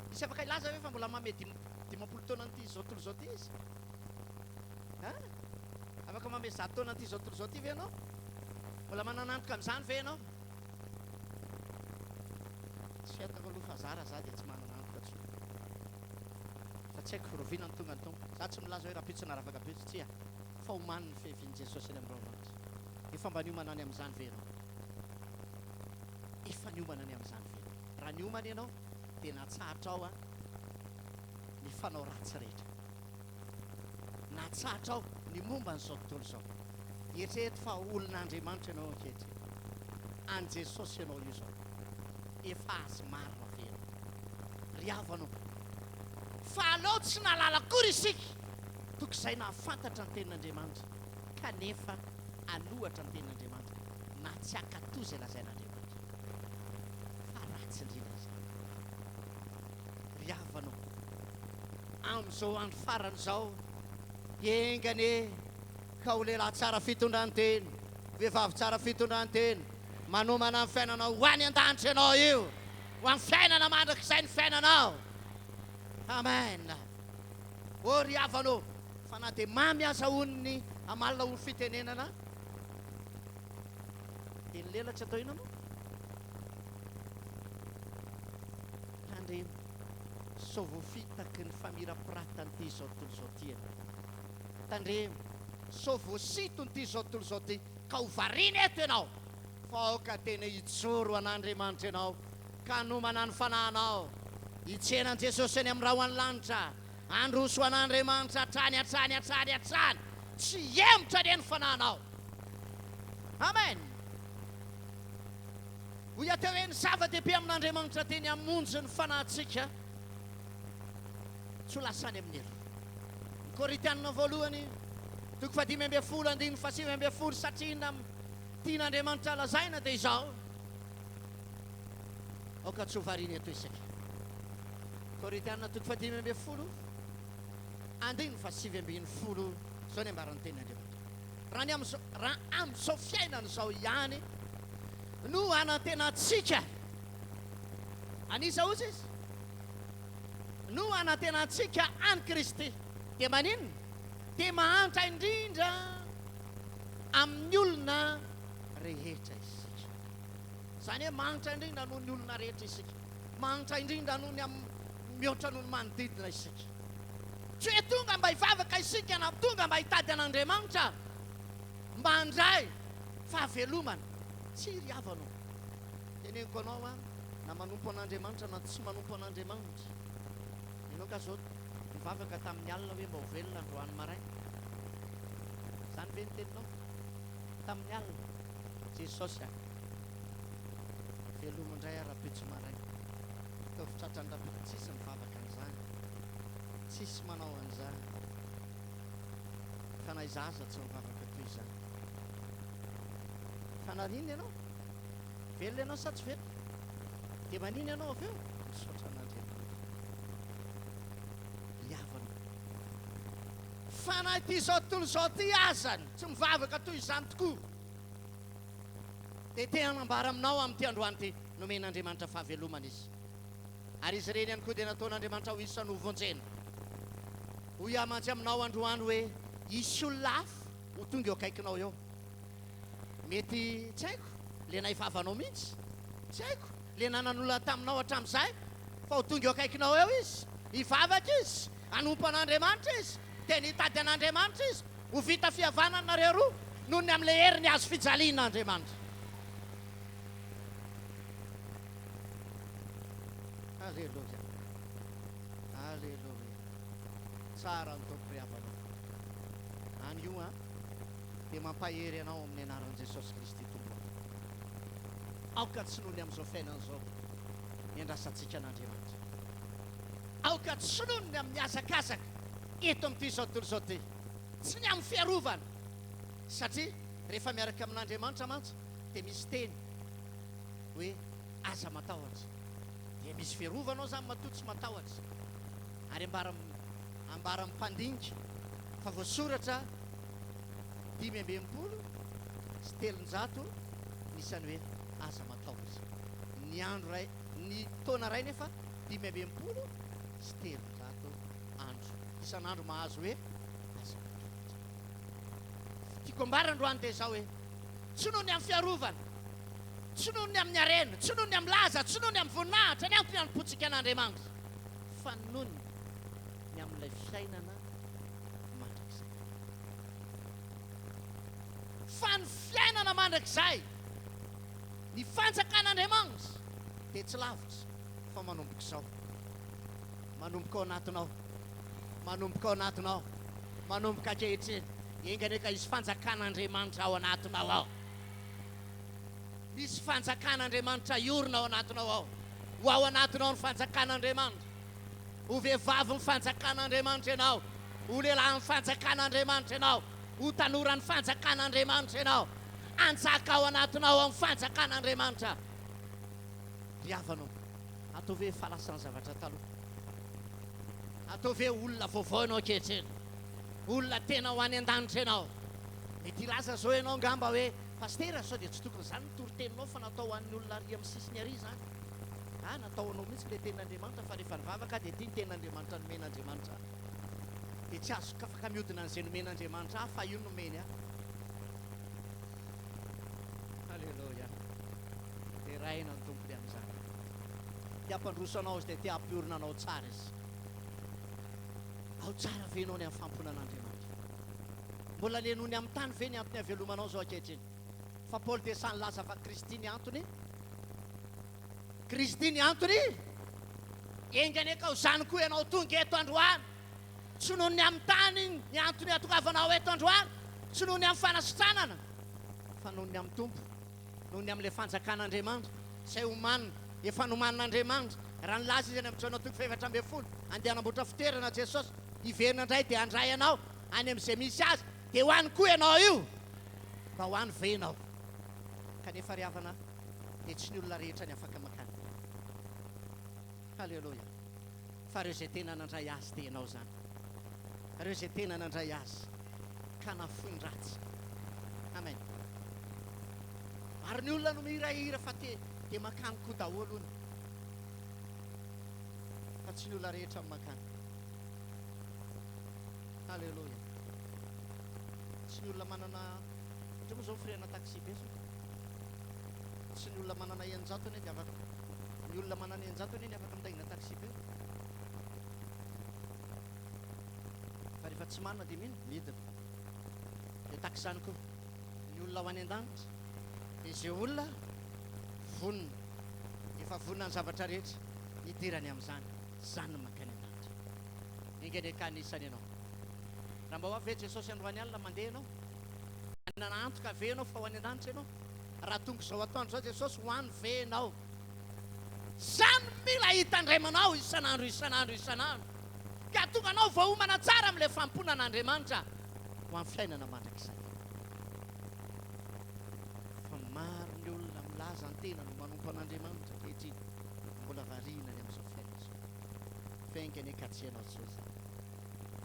Misy afaka hilaza ve fa mbola manome 50 taona an'ity izao tontolo izao ity izy? Hein? Afaka manome 100 taona an'ity izao tontolo izao ity ve ianao? Mbola manana antoka amin'izany ve ianao? Tsy fantako aloha fa zara za dia tsy manana antoka intsony. Fa tsy haiko rahoviana no tonga ny Tompo. Za tsy milaza hoe rahampitso na rahafakapitso, tsia. Fa omany ny fiavian'i Jesosy any amin'ny rahona. Efa mba niomana any amin'izany ve ianao? Efa niomana ny amin'izany ve ianao? Raha niomana ianao, dia natsahatrao ny fanao ratsy rehetra. Natsahatrao ny momba an'izao tontolo izao. Eritrereto fa olon'Andriamanitra ianao ankehitriny. An'i Jesosy ianao io izao. Efa Azy marina ve ianao? Ry havana ô, fa aleo tsy nahalala akory isika, toky izay nahafantatra ny Tenin'Andriamanitra, kanefa hanohatra ny Tenin'Andriamanitra na tsy hankatò izay lazain'Andriamanitra. Fa ratsy indrindra izany. Ry havana ô, amin'izao andro farany izao, enga anie ka ho lehilahy tsara fitondran-tena, vehivavy tsara fitondran-tena, manomana ny fiainanao ho any an-danitra ianao io, ho amin'ny fiainana mandrakizay ny fiainanao. Amen. Ô ry havana ô, fa na dia mamy aza hono ny hamalona ho fitenenana, dia ny lela tsy atao inona moa? Tandremo sao voafitaky ny famirapiratan'ity izao tontolo izao ity ianao. Tandremo sao voasinton'ity izao tontolo izao ity ka ho variana eto ianao. Fa aoka tena hijoro ho an'Andriamanitra ianao ka hanomana ny fanahinao hitsena an'i Jesosy any amin'ny rahon'ny lanitra. Handroso ho an'Andriamanitra hatrany hatrany hatrany hatrany. Tsy hihemotra anie ny fanahinao. Amen. Hoy aho teo hoe ny zava-dehibe amin'Andriamanitra dia ny hamonjy ny fanahintsika tsy ho lasa any amin'ny helo. Ny Korintianina voalohany, toko fahadimy ambin'ny folo, andininy fahasivy ambin'ny folo, satria na tian'Andriamanitra lazaina dia izao, aoka tsy ho variana eto isika. Korintianina toko fahadimy ambin'ny folo, andininy fahasivy ambin'ny folo, izao ny ambaran'ny tenin'Andriamanitra. Raha ny amin'izao, raha amin'izao fiainana izao ihany no anantenantsika, an'iza hozy izy? No anantenantsika an'i Kristy, dia maninona? Dia mahantra indrindra amin'ny olona rehetra isika. Izany hoe mahantra indrindra noho ny olona rehetra isika. Mahantra indrindra noho ny amin'ny, mihoatra noho ny manodidina isika. Tsy hoe tonga mba hivavaka isika na tonga mba hitady an'Andriamanitra mba handray fahavelomana. Tsia ry havana ô. Teneniko anao an, na manompo an'Andriamanitra na tsy manompo an'Andriamanitra. Ianao ka zao nivavaka tamin'ny alina hoe mba ho velona androany maraina. Izany ve ny teninao? Tamin'ny alina. Jesosy a. Velomy indray aho rahampitso maraina. Ataovy tratran'ny rahampitso. Tsisy mivavaka an'izany. Tsisy manao an'izany. Fa na izaho aza tsy mivavaka toy izany. Fa naninona ianao? Velona ianao sa tsy velona? Dia maninona ianao avy eo? Misaotra an'Andriamanitra. Ry havana, fa na ity izao tontolo izao ity azany tsy mivavaka toy izany tokoa, dia te hanambara aminao amin'ity androany ity, nomen'Andriamanitra fahavelomana izy. Ary izy ireny ihany koa dia nataon'Andriamanitra ho isan'ny hovonjena. Hoy aho mantsy aminao androany hoe, hisy olona hafa ho tonga eo akaikinao eo. Mety, tsy haiko, le naivavanao mihitsy, tsy haiko, le nanan'olona taminao hatramin'izay, fa ho tonga eo akaikinao eo izy, hivavaka izy, hanompo an'Andriamanitra izy, tena hitady an'Andriamanitra izy, ho vita fihavanana nareo roa, noho ny amin'ilay herin'ny hazo fijalian'Andriamanitra. Aleloia. Aleloia. Tsara ny Tompo ry havana. Anio an, dia mampahery anao amin'ny anaran'i Jesosy Kristy Tompo aho. Aoka tsy noho ny amin'izao fiainana izao ny andrasantsika an'Andriamanitra. Aoka tsy noho ny amin'ny hazakazaka eto amin'ity izao tontolo izao ity. Tsy ny amin'ny fiarovana. Satria rehefa miaraka amin'Andriamanitra mantsy dia misy teny hoe aza matahotra. Dia misy fiarovana ao izany matoa tsy matahotra. Ary ambara ambaran'ny mpandinika fa voasoratra 365 ny isan'ny hoe aza matahotra. Ny andro iray, ny taona iray nefa 365 andro. Isan'andro mahazo hoe aza matahotra. Tiako ambara androany dia izao hoe tsy noho ny amin'ny fiarovana, tsy noho ny amin'ny harena, tsy noho ny amin'ny laza, tsy noho ny amin'ny voninahitra ny antony hanompoantsika an'Andriamanitra, fa noho ny amin'ilay fiainana mandrakizay. Fa ny fiainana mandrakizay, ny fanjakan'Andriamanitra, dia tsy lavitra fa manomboka izao. Manomboka ao anatinao. Manomboka ao anatinao. Manomboka ankehitriny. Enga anie ka hisy fanjakan'Andriamanitra ao anatinao ao. Misy fanjakan'Andriamanitra hiorina ao anatinao ao. Ho ao anatinao ny fanjakan'Andriamanitra. Ho vehivavin'ny fanjakan'Andriamanitra ianao. Ho lehilahin'ny fanjakan'Andriamanitra ianao. Ho tanoran'ny fanjakan'Andriamanitra ianao. Hanjaka ao anatinao ao ny fanjakan'Andriamanitra. Ry havana ô, ataovy hoe efa lasa ny zavatra taloha. Ataovy hoe olona vaovao ianao ankehitriny. Olona tena ho any an-danitra ianao. Mety hilaza izao ianao angamba hoe, Pasitera, sao dia tsy tokony izany ny toriteninao fa natao ho an'ny olona ary amin'ny sisiny ary izany. Ah, natao ho anao mihitsy ilay tenin'Andriamanitra fa rehefa nivavaka aho dia ity ny tenin'Andriamanitra nomen'Andriamanitra ahy. Dia tsy azoko afaka mihodina an'izay nomen'Andriamanitra ahy fa io no nomeny ahy. Aleloia. Deraina ny Tompo ny amin'izany. Te hampandroso anao Izy dia te hampiorina anao tsara Izy. Ao tsara ve ianao ny amin'ny fanompoana an'Andriamanitra? Mbola le noho ny amin'ny tany ve ny antony havelomanao izao ankehitriny? Fa Paoly dia sahy nilaza fa Kristy ny antony. Kristy ny antony. Enga anie ka ho izany koa ianao tonga eto androany. Tsy noho ny amin'ny tany ny antony hatongavanao eto androany, tsy noho ny amin'ny fanasitranana, fa noho ny amin'ny Tompo, noho ny amin'ilay fanjakan'Andriamanitra. Izay omanina, efa nomanin'Andriamanitra. Raha nilaza Izy any amin'ny Jaona toko faha-14, Andeha hanamboatra fitoerana Jesosy, hiverina indray dia handray anao any amin'izay misy Azy, dia ho any koa ianao io. Mba ho any ve ianao? Kanefa ry havana, dia tsy ny olona rehetra ny afaka mankany. Haleloia. Fa ireo izay tena nandray Azy dia ianao izany. Ireo izay tena nandray Azy ka nafoy ny ratsy. Amen. Maro ny olona no mihirahira fa te dia mankany koa daholo hono. Fa tsy ny olona rehetra no mankany. Haleloia. Tsy ny olona manana Ohatra moa izao frais-na taxi be zao. Tsy ny olona manana 600 anie dia afaka ny olona manana 600 anie ny afaka mitaingina taxi be. Fa rehefa tsy manana dia mino midina. Dia tahaka izany koa ny olona ho any an-danitra dia izay olona vonona, efa vonona ny zavatra rehetra hidirany amin'izany, izany no mankany an-danitra. Enga anie ka anisany ianao. Raha mba ho avy ve Jesosy androany alina mandeha ianao? Manana antoka ve ianao fa ho any an-danitra ianao? Raha tonga izao atoandro izao Jesosy, ho any ve ianao? Izany mila hitandremanao isan'andro isan'andro isan'andro. Ka tonga anao voaomana tsara amin'ilay fanompoana an'Andriamanitra ho amin'ny fiainana mandrakizay. Fa maro ny olona milaza ny tenany ho manompo an'Andriamanitra ankehitriny, mbola variana ny amin'izao fiainana izao. Fa enga anie ka tsy ianao intsony izany.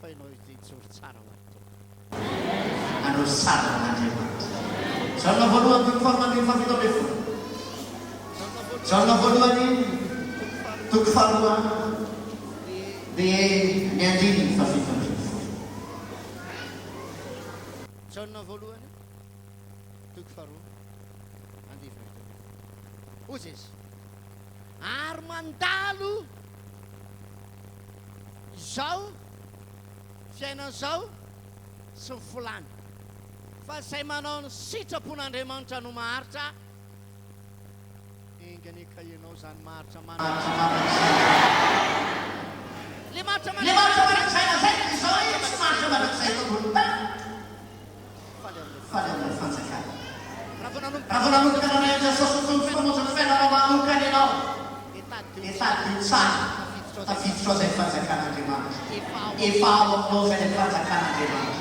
Fa ianao dia hijoro tsara ho an'ny Tompo. Anao tsara ho an'Andriamanitra. Jaona voalohany toko faharoa andininy fahafito ambin'ny folo. Jaona voalohany toko faharoa dia ny andininy fahafito ambin'ny folo. Jaona voalohany toko faharoa andininy fahafito ambin'ny folo. Hoy Jesoa, Ary mandalo izao fiainana izao sy ny filàny, fa izay manao ny sitrapon'Andriamanitra no maharitra. Enga anie ka ianao izany maharitra mandrakizay. Le maharitra Le maharitra mandrakizay lazaiko dia izao hoe tsy maharitra mandrakizay eto ambonin'ny tany fa any amin'ilay fanjakana. Raha vao nanomboka Raha vao nanomboka nandray an'i Jesosy ho Tompo sy Mpamonjy ny fiainanao manokana ianao, dia tadidio tsara, tafiditra ao izay fanjakan'Andriamanitra. Efa ao aminao izay ilay fanjakan'Andriamanitra.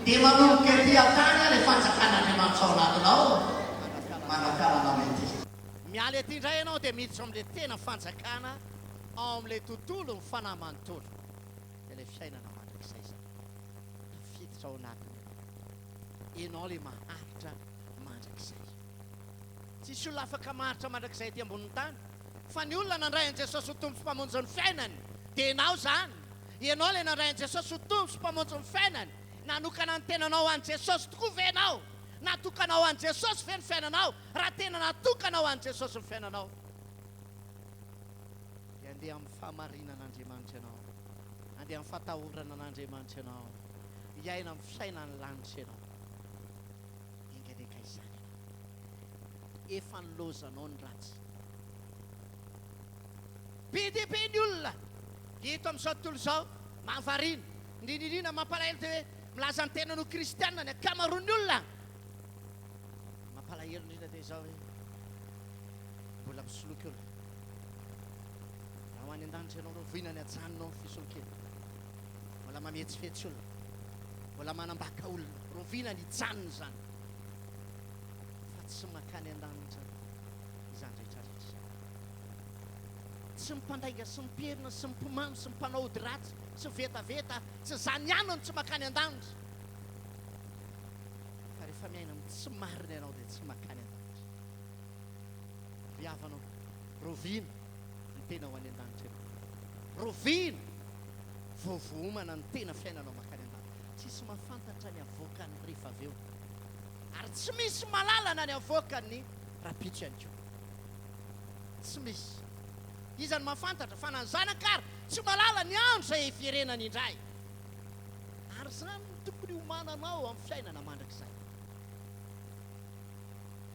Dia manomboka ety an-tany ilay fanjakan'Andriamanitra ao anatinao, mandra-pialanao ety. Miala ety indray ianao dia miditra ao amin'ilay tena fanjakana, ao amin'ilay tontolon'ny fanahy manontolo, dia ilay fiainana mandrakizay izany. Tafiditra ao anatiny ianao. Ianao ilay maharitra mandrakizay. Tsisy olona afaka maharitra mandrakizay ety ambonin'ny tany, fa ny olona nandray an'i Jesosy ho Tompo sy Mpamonjy ny fiainany, dia ianao izany. Ianao ilay nandray an'i Jesosy ho Tompo sy Mpamonjy ny fiainany. Nanokana ny tenanao ho an'i Jesosy tokoa ve ianao? Natokanao ho an'i Jesosy ve ny fiainanao? Raha tena natokanao ho an'i Jesosy ny fiainanao, dia handeha amin'ny fahamarinan'Andriamanitra ianao, handeha amin'ny fatahorana an'Andriamanitra ianao, hiaina amin'ny fiainan'ny lanitra ianao. Enga anie ka izany ianao. Efa nilaozanao ny ratsy. Be dia be ny olona eto amin'izao tontolo izao mahavariana, indrindra indrindra mampalahelo dia hoe milaza ny tenany ho kristiana ny ankamaroan'ny olona. Mampalahelo indrindra dia izao hoe mbola misoloky olona. Raha ho any an-danitra ianao, voina ny ajanonao ny fisolokiana. Mbola mametsifetsy olona, mbola manambaka olona, roviana ny hijanona izany. Fa tsy mankany an-danitra izany rehetra rehetra izany. Tsy ny mpandainga sy ny mpierina sy ny mpimamo sy ny mpanao ody ratsy sy ny vetaveta, tsy izany ihany no tsy mankany an-danitra. Fa rehefa miaina amin'ny tsy marina ianao dia tsy mankany an-danitra. Ry havana ô, roviana ny tena ho any an-danitra ianao. Roviana vao voaomana ny tena fiainanao mankany an-danitra. Tsisy mahafantatra ny avoakany rehefa avy eo. Ary tsy misy mahalala na ny avoakany rahampitso ihany koa. Tsy misy. Iza no mahafantatra fa na ny zanaka ary tsy mahalala ny andro izay hiverenany indray. Ary izany no tokony hiomananao amin'ny fiainana mandrakizay.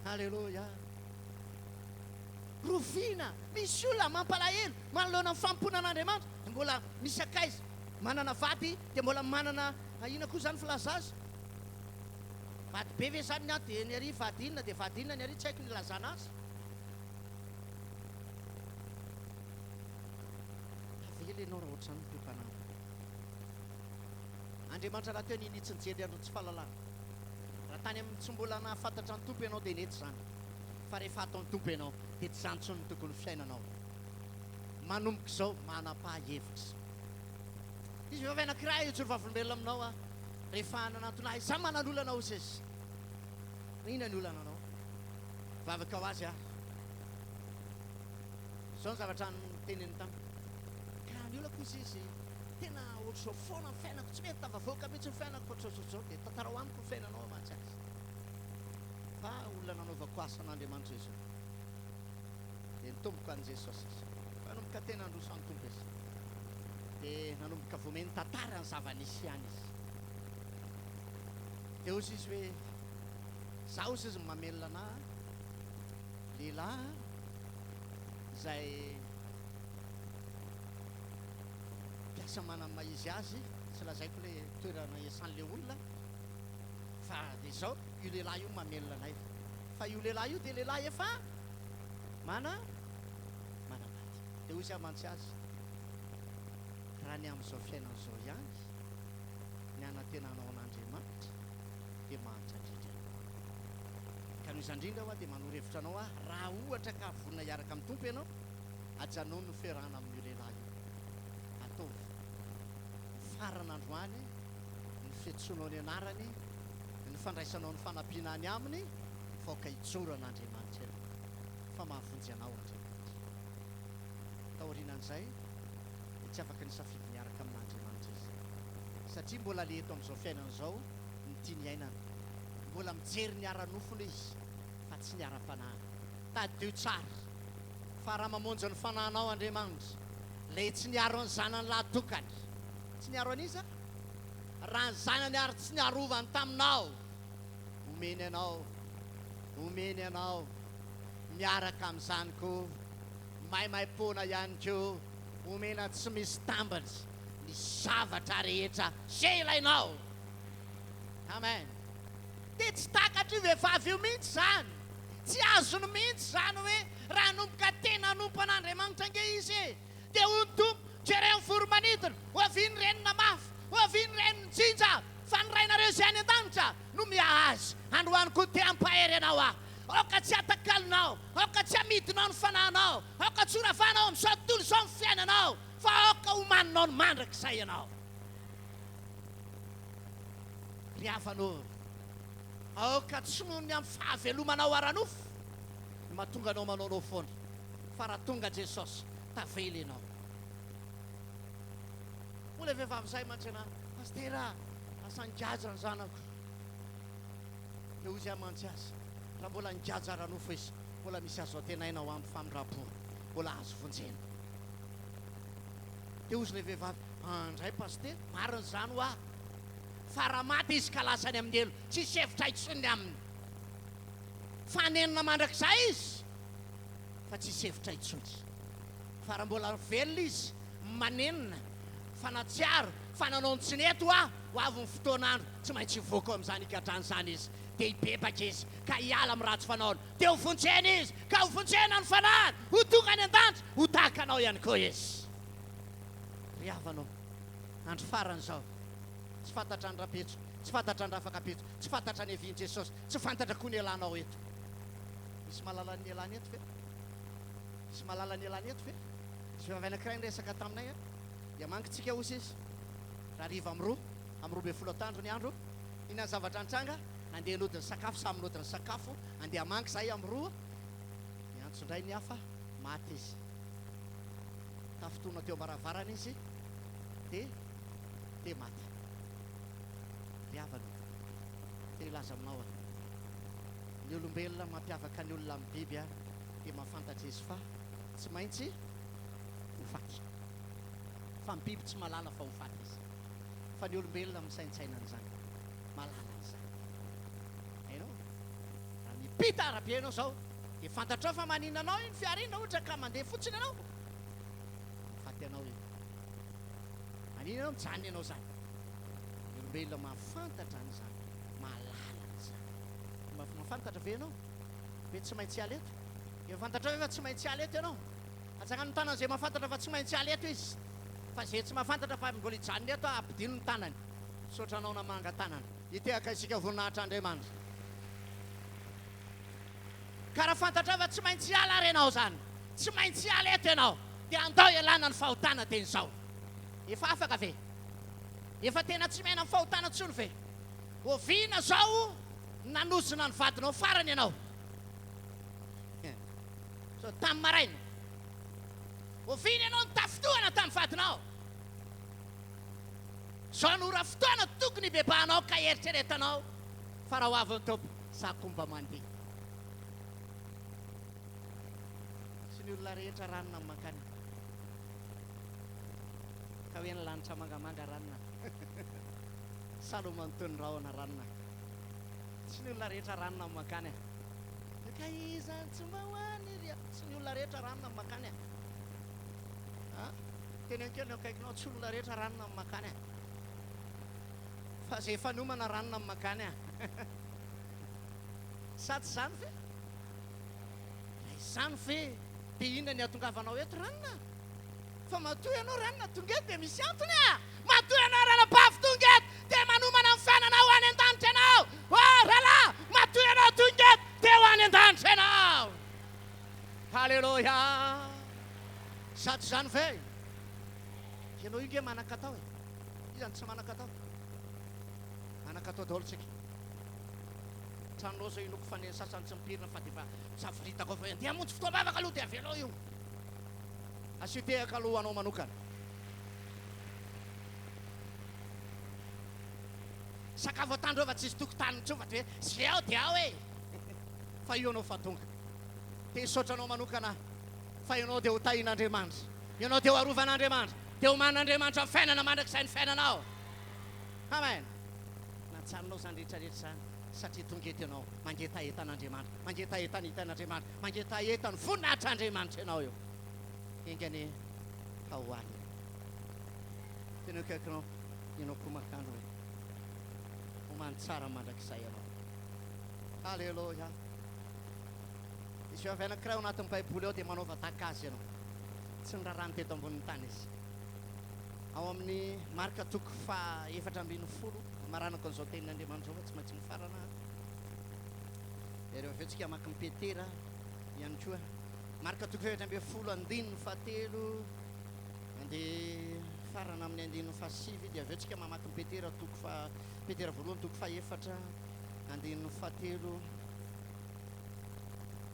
Aleloia! Rovina, misy olona mampalahelo manoloana ny fanompoana an'Andriamanitra, dia mbola misy akaiza, manana vady dia mbola manana inona koa izany filaza azy? Vady be ve izany ny ato dia ny ary vady inona dia vady inona ny ary tsy haiko ny ilazana azy. Tavela ianao raha ohatr'izany ny toe-panahinao. Andriamanitra rahateo ninia tsy nijery ny andron'ny tsy fahalalana. Raha tany amin'ny tsy mbola nahafantatra ny Tompo ianao dia nety izany. Fa rehefa ato amin'ny Tompo ianao dia tsy izany intsony no tokony ho fiainanao. Manomboka izao, manapaha hevitra. Nisy vehivavy anankiray hijoro vavolombelona aminao aho rehefa nanantona ahy. Izaho manana olana hozy izy. Inona ny olananao? Vavaka ho azy aho. Izao ny zavatra noteneniny tamiko. Ka ny olako hozy izy, tena ohatr'izao foana ny fiainako, tsy mety tafavoaka mihitsy ny fiainako, ohatr'izao sy ohatr'izao. Dia tantarao amiko ny fiainanao mantsy azy. Fa olona nanaovako asa an'Andriamanitra izy io. Dia nitomboka an'i Jesosy izy. Nanomboka tena nandroso an'ny Tompo izy. Dia nanomboka voameny tantara ny zava-nisy ihany izy. Dia hozy izy hoe, Izaho hozy izy no mamelona anà, lehilahy izay mpiasa manana ny maha izy azy, tsy lazaiko ilay toerana iasan'ilay olona, fa dia izao, io lehilahy io no mamelona anay. Fa io lehilahy io dia lehilahy efa mana manambady. Dia hoy izy mantsy azy, Raha ny amin'izao fiainana izao ihany ny anantenanao an'Andriamanitra, dia mahantra indrindra ianao. Ka noho izany indrindra ho'a dia manoro hevitra anao aho, raha ohatra ka vonona hiaraka amin'ny Tompo ianao, ajanòny ny fiarahana amin'io lehilahy io. Ataovy mifarana androany ny fiantsoanao ny anarany, ny fandraisanao ny fanampiana any aminy, fa aoka hijoro an'Andriamanitra ianao, fa mahavonjy anao Andriamanitra. Taorianan'izay dia tsy afaka nisafidy niaraka amin'Andriamanitra izy, satria mbola le eto amin'izao fiainana izao no tiany hiainana. Mbola mijery ny ara-nofony izy fa tsy ny ara-panahy. Tadidio tsara fa raha mamonjy ny fanahinao Andriamanitra, ilay tsy niaro ny zanany lahy tokany, tsy niaro an'iza? Raha ny zanany ary tsy niarovany taminao, omeny anao, omeny anao, miaraka amin'izany koa, maimaimpoana ihany koa, omena tsy misy tambiny ny zavatra rehetra izay ilainao. Amen. Dia tsy takatr'io vehivavy io mihitsy izany. Tsy azony mihitsy izany hoe raha hanomboka tena hanompo an'Andriamanitra ange izy e! Dia hoy ny Tompo, Jereo ny voro-manidina, ho avy ny renina mafy, ho avy ny reniny jinja, fa ny Rainareo izay any an-danitra no miahy azy. Androany koa te hampahery anao aho. Aoka tsy hatakalonao, aoka tsy hamidinao ny fanahinao, aoka tsy horavanao amin'izao tontolo izao ny fiainanao, fa aoka homaninao ny mandrakizay ianao. Ry havana ô, aoka tsy noho ny amin'ny fahavelomanao ara-nofo no mahatonga anao manaonao foana, fa raha tonga Jesosy, tavela ianao. Hoy ilay vehivavy izay mantsy anà, Pasitera a, lasa nigaja ny zanako. Dia hoy izy mantsy azy, raha mbola nigaja ara-nofo izy, mbola misy azo antenaina ho amin'ny famindram-po, mbola azo vonjena. Dia hoy ilay vehivavy, Andray Pasitera, marina izany hoa, fa raha maty izy ka lasa any amin'ny helo, tsisy hevitra intsony ny aminy. Fanenina mandrakizay izy, fa tsisy hevitra intsony. Fa raha mbola velona izy, manenina, fa nahatsiaro fa nanao ny tsy nety hoa, ho avy ny fotoan'andro, tsy maintsy hivoaka ao amin'izany higadrana izany izy. Dia hibebaka izy, ka hiala amin'ny ratsy fanaony. Dia ho vonjena izy, ka ho vonjena ny fanahiny, ho tonga any an-danitra, ho tahaka anao ihany koa izy. Ry havana ô, andro farany izao, tsy fantatra ny rahampitso, tsy fantatra ny rahafakampitso, tsy fantatra ny havian'i Jesosy, tsy fantatra koa ny hialanao eto. Misy mahalala ny hialany eto ve? Misy mahalala ny hialany eto ve? Nisy vehivavy anankiray niresaka taminay an, hiamangintsika hozy izy, rahariva amin'ny roa, amin'ny 12 atoandro ny andro, inona ny zavatra nitranga? Nandeha nody nisakafo, samy nody nisakafo, andeha hamangy izahay amin'ny roa, niantso indray ny hafa, maty izy. Tafintohina teo am-baravarana izy dia dia maty. Ry havana ô, te hilaza aminao aho, ny olombelona mampiavaka ny olona amin'ny biby dia mahafantatra izy fa tsy maintsy ho faty. Fa ny biby tsy mahalala fa ho faty izy. Fa ny olombelona misaintsaina an'izany, mahalala an'izany. Hainao? Raha mipita arabe ianao izao, dia fantatrao fa maninona anao iny fiara iny raha ohatra ka mandeha fotsiny ianao. Mahafaty anao iny. Maninona ianao mijanona ianao izany? Ny olombelona mahafantatra an'izany, mahalala an'izany. Mahafantatra ve ianao hoe tsy maintsy hiala eto? Efa fantatrao ve fa tsy maintsy hiala eto ianao? Atsangano ny tanan'izay mahafantatra fa tsy maintsy hiala eto izy. Fa izay tsy mahafantatra fa mbola hijanona eto aho, ampidino ny tanany. Misaotra anao namanga tanana. Hitehaka isika voninahitra Andriamanitra. Ka raha fantatrao fa tsy maintsy hiala ary ianao izany, tsy maintsy hiala eto ianao, dia andao hialana ny fahotana teny izao. Efa afaka ve? Efa tena tsy miaina amin'ny fahotana intsony ve? Oviana izao nanozona ny vadinao farany ianao? Sao tamin'ny maraina? Oviana ianao nitafintohana tamin'ny vadinao? Izao no ora fotoana tokony hibebahanao ka hieritreretanao fa raha ho avy ny Tompo, za koa mba mandeha. Tsy ny olona rehetra ranona no mankany. Ka hoe ny lanitra mangamanga ranona. Salomon toy ny rahona ranona. Tsy ny olona rehetra ranona no mankany. Ka iza tsy mba ho any ry. Tsy ny olona rehetra ranona no mankany. A! Teneno kely ny eo akaikinao, tsy olona rehetra ranona no mankany. Fa izay efa niomana ranona no mankany. Sa tsy izany ve? Raha izany ve dia inona ny hahatongavanao eto ranona? Fa matoa ianao ranona tonga eto dia misy antony a! Matoa ianao ranabavy tonga eto dia manomana ny fiainanao ho any an-danitra ianao. Oh rahalahy, matoa ianao tonga eto dia ho any an-danitra ianao. Haleloia! Sa tsy izany ve? Ianao io nge manan-katao e! Iza no tsy manan-katao? Manan-katao daholo tsika. Tranonao zao inoako fa ny sasany tsy mipirina fa dia efa savoritaka ao fa hoe andeha hamonjy fotoam-bavaka aloha dia avelao io. Asio tehaka aloha ho anao manokana. Sakafo atandro eo fa tsisy tokotaniny intsony fa dia hoe ze ao dia ao e! Fa io anao fa tonga. Te hisaotra anao manokana aho fa ianao dia ho tahin'Andriamanitra. Ianao dia ho arovan'Andriamanitra. Dia homanin'Andriamanitra fiainana mandrakizay ny fiainanao. Amen. Najanonao izany rehetra rehetra izany satria tonga eto ianao mangetaheta an'Andriamanitra, mangetaheta ny hitan'Andriamanitra, mangetaheta ny voninahitr'Andriamanitra ianao eo. Enga anie ka ho any ianao. Tena eo akaikinao ianao koa mankany hoe homany tsara mandrakizay ianao. Aleloia. Misy vehivavy anankiray ao anatin'ny Baiboly ao dia manaova tahaka azy ianao. Tsy nirarahany teto ambonin'ny tany izy. Ao amin'ny Marka toko faha 14, amaranako an'izao tenin'Andriamanitra izao fa tsy maintsy mifarana aho. Dia rehefa avy eo tsika hamaky ny Petera ihany koa. Marka toko faha 14 andininy fahatelo andeha farana amin'ny andininy fahasivy dia avy eo tsika mamaky ny Petera toko faha Petera voalohany toko faha efatra andininy fahatelo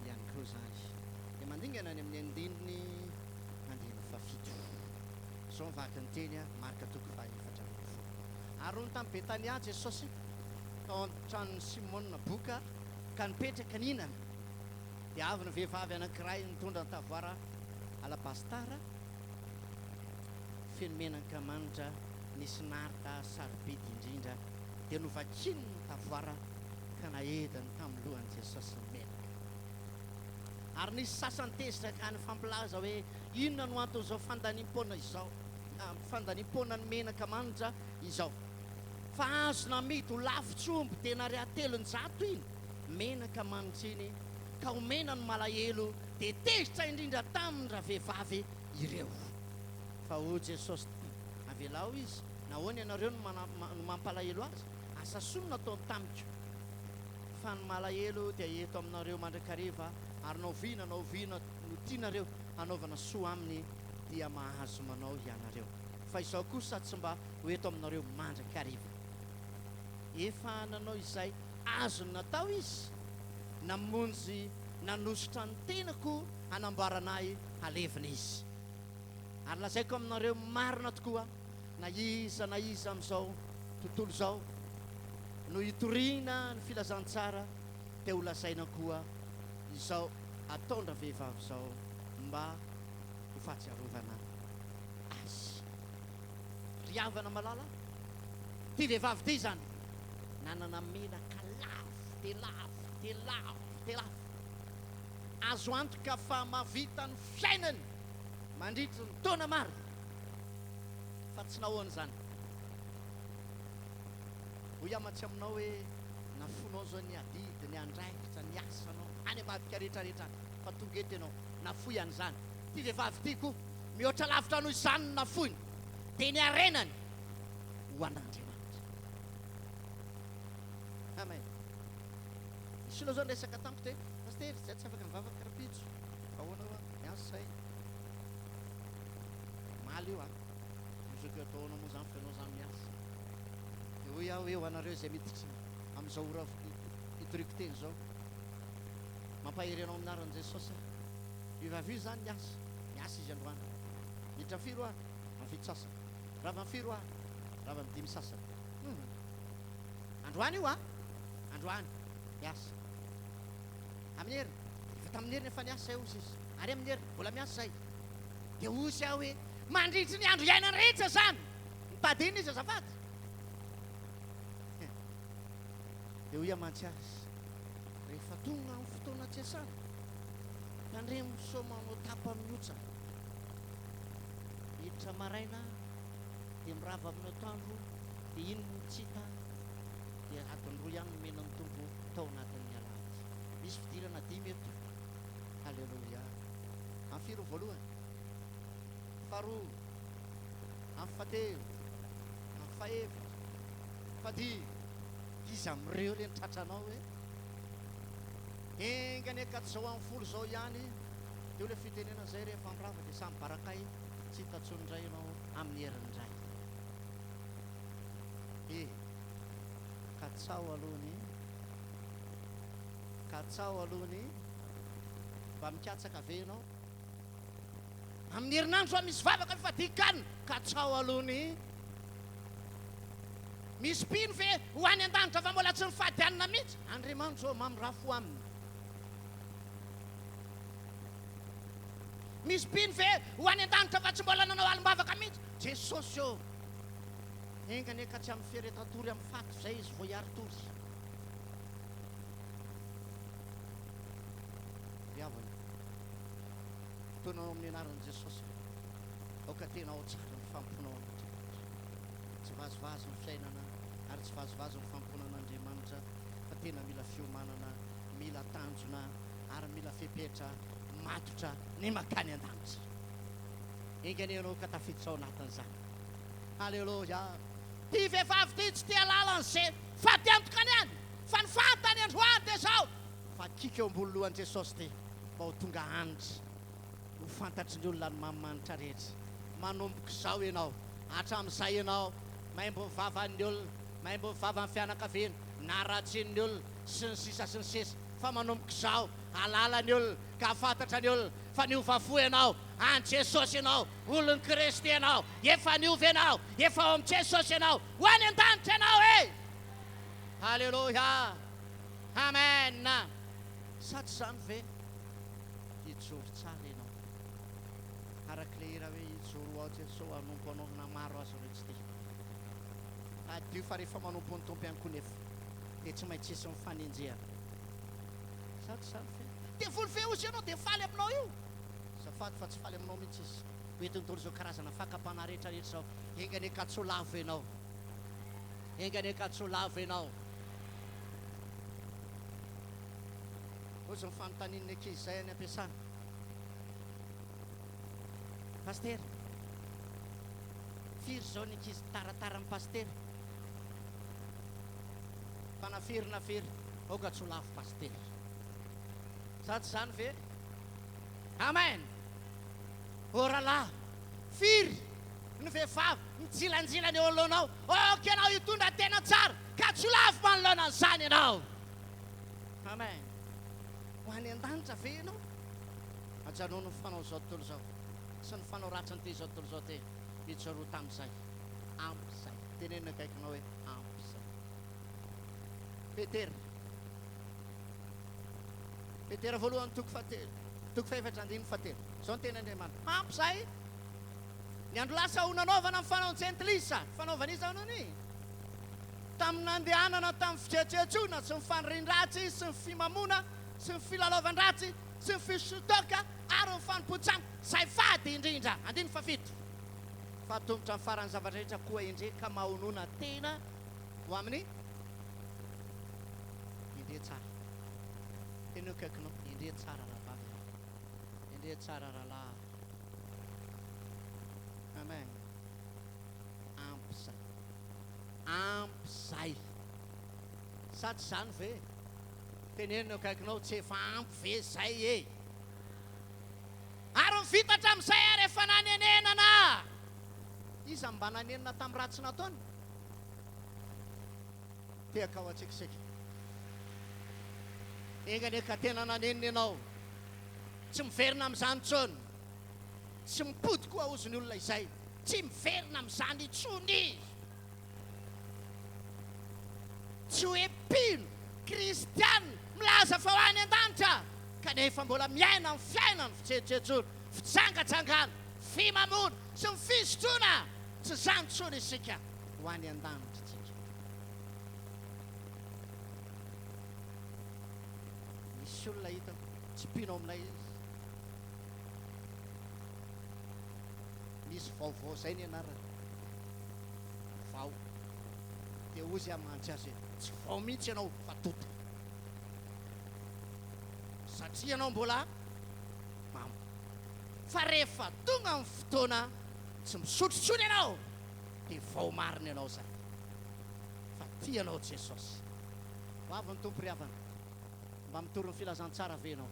ihany koa izany. Dia mandingana any amin'ny andininy andininy fahafito. Izao ny vaky ny teny, Marka toko faha 14. Ary nony tany Betania Jesosy, tao an-tranon'i Simona boka, ka nipetraka nihinana, dia avy ny vehivavy anankiray nitondra ny tavoara alabastara feno menaka manitra nisy narda sarobidy indrindra, dia novakiny ny tavoara ka nahediny tamin'ny lohan'i Jesosy ny menaka. Ary nisy sasany tezitra ka nifampilaza hoe, Inona no anton'izao fandaniam-poana izao, fandaniam-poana ny menaka manitra izao? Fa azo namidy ho lafo tsy omby denaria 300 iny menaka manitra iny, ka omena ny malahelo. Dia tezitra indrindra taminy ravehivavy ireo. Fa hoy Jesosy taminy, Avelao izy, nahoana ianareo no mampalahelo azy? Asa soa no nataony tamiko. Fa ny malahelo dia eto aminareo mandrakariva, ary na oviana na oviana no tianareo hanaovana soa aminy, dia mahazo manao hianareo. Fa izaho kosa tsy mba ho eto aminareo mandrakariva. Efa nanao izay azony natao izy, namonjy nanosotra ny tenako hanamboarana ahy halevina izy. Ary lazaiko aminareo marina tokoa, na iza na iza amin'izao tontolo izao no hitoriana ny filazantsara dia ho lazaina koa izao ataon-dravehivavy izao mba ho fahatsiarovana azy. Ry havana malala, ity vehivavy ity izany nanana menaka lafo dia lafo dia lafo dia lafo. Azo antoka fa mahavita ny fiainany mandritry ny taona maro. Fa tsy nahoana izany? Hoy aho mantsy aminao hoe nafoinao izao ny adidy, ny andraikitra, ny asanao any ambadika rehetra rehetra any fa tonga eto ianao, nafoy an'izany. Ity vehivavy ity koa mihoatra lavitra noho izany no nafoiny. Dia ny harenany ho an'Andriamanitra. Amen. Nisy olona zao niresaka tamiko dia, Pasitera, izahay tsy afaka mivavaka rahampitso. Ahoana hoa? Miasa izahay. Omaly io an. Mizoky atao ahoana moa izany fa ianao izany miasa. Dia hoy aho hoe ho anareo izay miditra amin'izao ora hitoriako teny izao, mampahery anao amin'ny anaran'i Jesosy aho. Io vavy io izany miasa. Miasa izy androany. Miditra firy hoa? Amin'ny fito sasany. Rava amin'ny firy hoa? Rava amin'ny dimy sasany. Hum. Androany io an! Androany. Miasa. Amin'ny heriny. Efa tamin'ny heriny efa niasa izay hozy izy. Ary amin'ny heriny. Mbola miasa izay. Dia hozy aho hoe, mandritry ny andro iainany rehetra izany. Mitady inona izy azafady? Dia hoy aho mantsy azy, rehefa tonga ny fotoana tsy iasana, tandremo sao manao tapa mihotsaka. Miditra maraina dia mirava amin'ny atoandro dia iny no tsy hita dia adiny roa ihany nomena ny Tompo tao anatin'ny alahady. Misy fidirana dimy eto. Aleloia. Amin'ny firy ny voalohany? Faharoa, amin'ny fahatelo, amin'ny fahefatra, fahadimy. Iza amin'ireo re ny tratranao e? Enga anie ka tsy izao amin'ny folo izao ihany. Teo ilay fitenenana izay rehefa mirava dia samy barakay tsy hita intsony indray ianao amin'ny heriny indray. E! Katsaho aloha ny Katsaho aloha ny Mba mikatsaka ve ianao? Amin'ny herinandro fa misy vavaka fifadian-kanina, katsaho aloha ny Misy mpino ve ho any an-danitra fa mbola tsy nifady hanina mihitsy? Andriamanitra ô, mamindrà fo aminy. Misy mpino ve ho any an-danitra fa tsy mbola nanao alim-bavaka mihitsy? Jesosy ô! Enga anie ka tsy amin'ny fiaretan-tory amin'ny faty izay izy vao hiari-tory. Ry havana, fotoana ao amin'ny anaran'i Jesosy, aoka tena ao tsara ny fanompoanao an'Andriamanitra. Tsy vazivazy ny fiainana ary tsy vazivazy ny fanompoana an'Andriamanitra fa tena mila fiomanana, mila tanjona ary mila fepetra matotra ny mankany an-danitra. Enga anie ianao ka tafiditra ao anatin'izany. Aleloia! Ity vehivavy ity tsy tia lalana ze faty antokany any fa ny fantany androany dia izao, Vakiko eo ambony lohan'i Jesosy ity mba ho tonga hanitra ho fantatry ny olona ny mamimanitra rehetra. Manomboka izao ianao, hatramin'izay ianao, maimbo ny vavan'ny olona, maimbo ny vavan'ny fianakaviana, na ratsian'ny olona, sy ny sisa sy ny sisa Fa manomboka izao, hahalala ny olona, ka hahafantatra ny olona fa niova fo ianao, an'i Jesosy ianao, olon'i Kristy ianao, efa niova ianao, efa ao amin'i Jesosy ianao, ho any an-danitra ianao e! Aleloia! Amen! Sa tsy izany ve? Hijoro tsara ianao. Araka ilay hira hoe Hijoro ho ao Jesoa hanompo anao na maro aza ireo tsy tia. Tadidio fa rehefa manompo ny Tompo ihany koa nefa dia tsy maintsy hisy ny fanenjehana. Sa tsy izany ve? Devoly ve ozy ianao dia faly aminao io? Azafady fa tsy faly aminao mihitsy izy. Ho entiny daholo izao karazana fakam-panahy rehetra rehetra izao. Enga anie ka tsy ho lavo ianao. Enga anie ka tsy ho lavo ianao. Hozy ny fanontanian'ny ankizy izay any am-piasana. Pasitera, firy izao ny ankizy taratara amin'i Pasitera? Fa na firy na firy, aoka tsy ho lavo Pasitera. Sa tsy izany ve? Amen! Oh rahalahy, firy ny vehivavy mijilanjilana eo anoloanao? Aoka ianao hitondra tena tsara, ka tsy ho lavo manoloana an'izany ianao. Amen! Ho any an-danitra ve ianao? Ajanòny ny fanaon'izao tontolo izao sy ny fanao ratsin'ity izao tontolo izao ity. Mijoroa tamin'izay. Ampy izay. Teneno ny akaikinao hoe, Ampy izay. Petera. Petera voalohany toko fahatelo, toko fahefatra andininy fahatelo. Izao ny tenin'Andriamanitra. Ampy izay. Ny andro lasa ho nanaovana ny fanaon'ny jentilisa. Fanaovan'iza hono iny? Tamin'ny nandehanana tamin'ny fihetsehetsoana sy ny fanirian-dratsy sy ny fimamoana sy ny filalaovan-dratsy sy ny fisotroan-toaka ary ny fanompoan-tsampy, izay fady indrindra. Andininy fahafito. Fa tongotra ny faran'ny zavatra rehetra koa endrey ka mahonona tena ho amin'ny Endrey tsara. Teneno akaikinao, endrey tsara rahavavy a. Endrey tsara rahalahy a. Amen. Sa tsy izany ve? Teneno eo akaikinao, tsy efa ampy ve izay e? Ary ny vita hatramin'izay ary efa nanenenana! Iza no mba nanenina tamin'ny ratsy nataony? Tehaka ho antsika isika. Enga anie ka tena nanenina ianao. Tsy miverina amin'izany intsony. Tsy mipody koa hozy ny olona izay. Tsy miverina amin'izany intsony izy. Tsy hoe mpino, kristiana, milaza fa ho any an-danitra, kanefa mbola miaina ny fiainan'ny fitsetsetsoana, fijangajangana, fimamoana sy ny fisotroana. Tsy izany intsony isika. Ho any an-danitra isika. Misy olona hitako, tsy mpino ao aminay izy. Misy vaovao izay ny anarany. Vao. Dia hozy aho mantsy azy hoe, tsy vao mihitsy ianao fa tota. Satria ianao mbola mamo. Fa rehefa tonga ny fotoana tsy misotro intsony ianao dia vao marina ianao izany. Fa tia anao Jesosy. Ho avy ny Tompo ry havana. Mba mitory ny filazantsara ve ianao?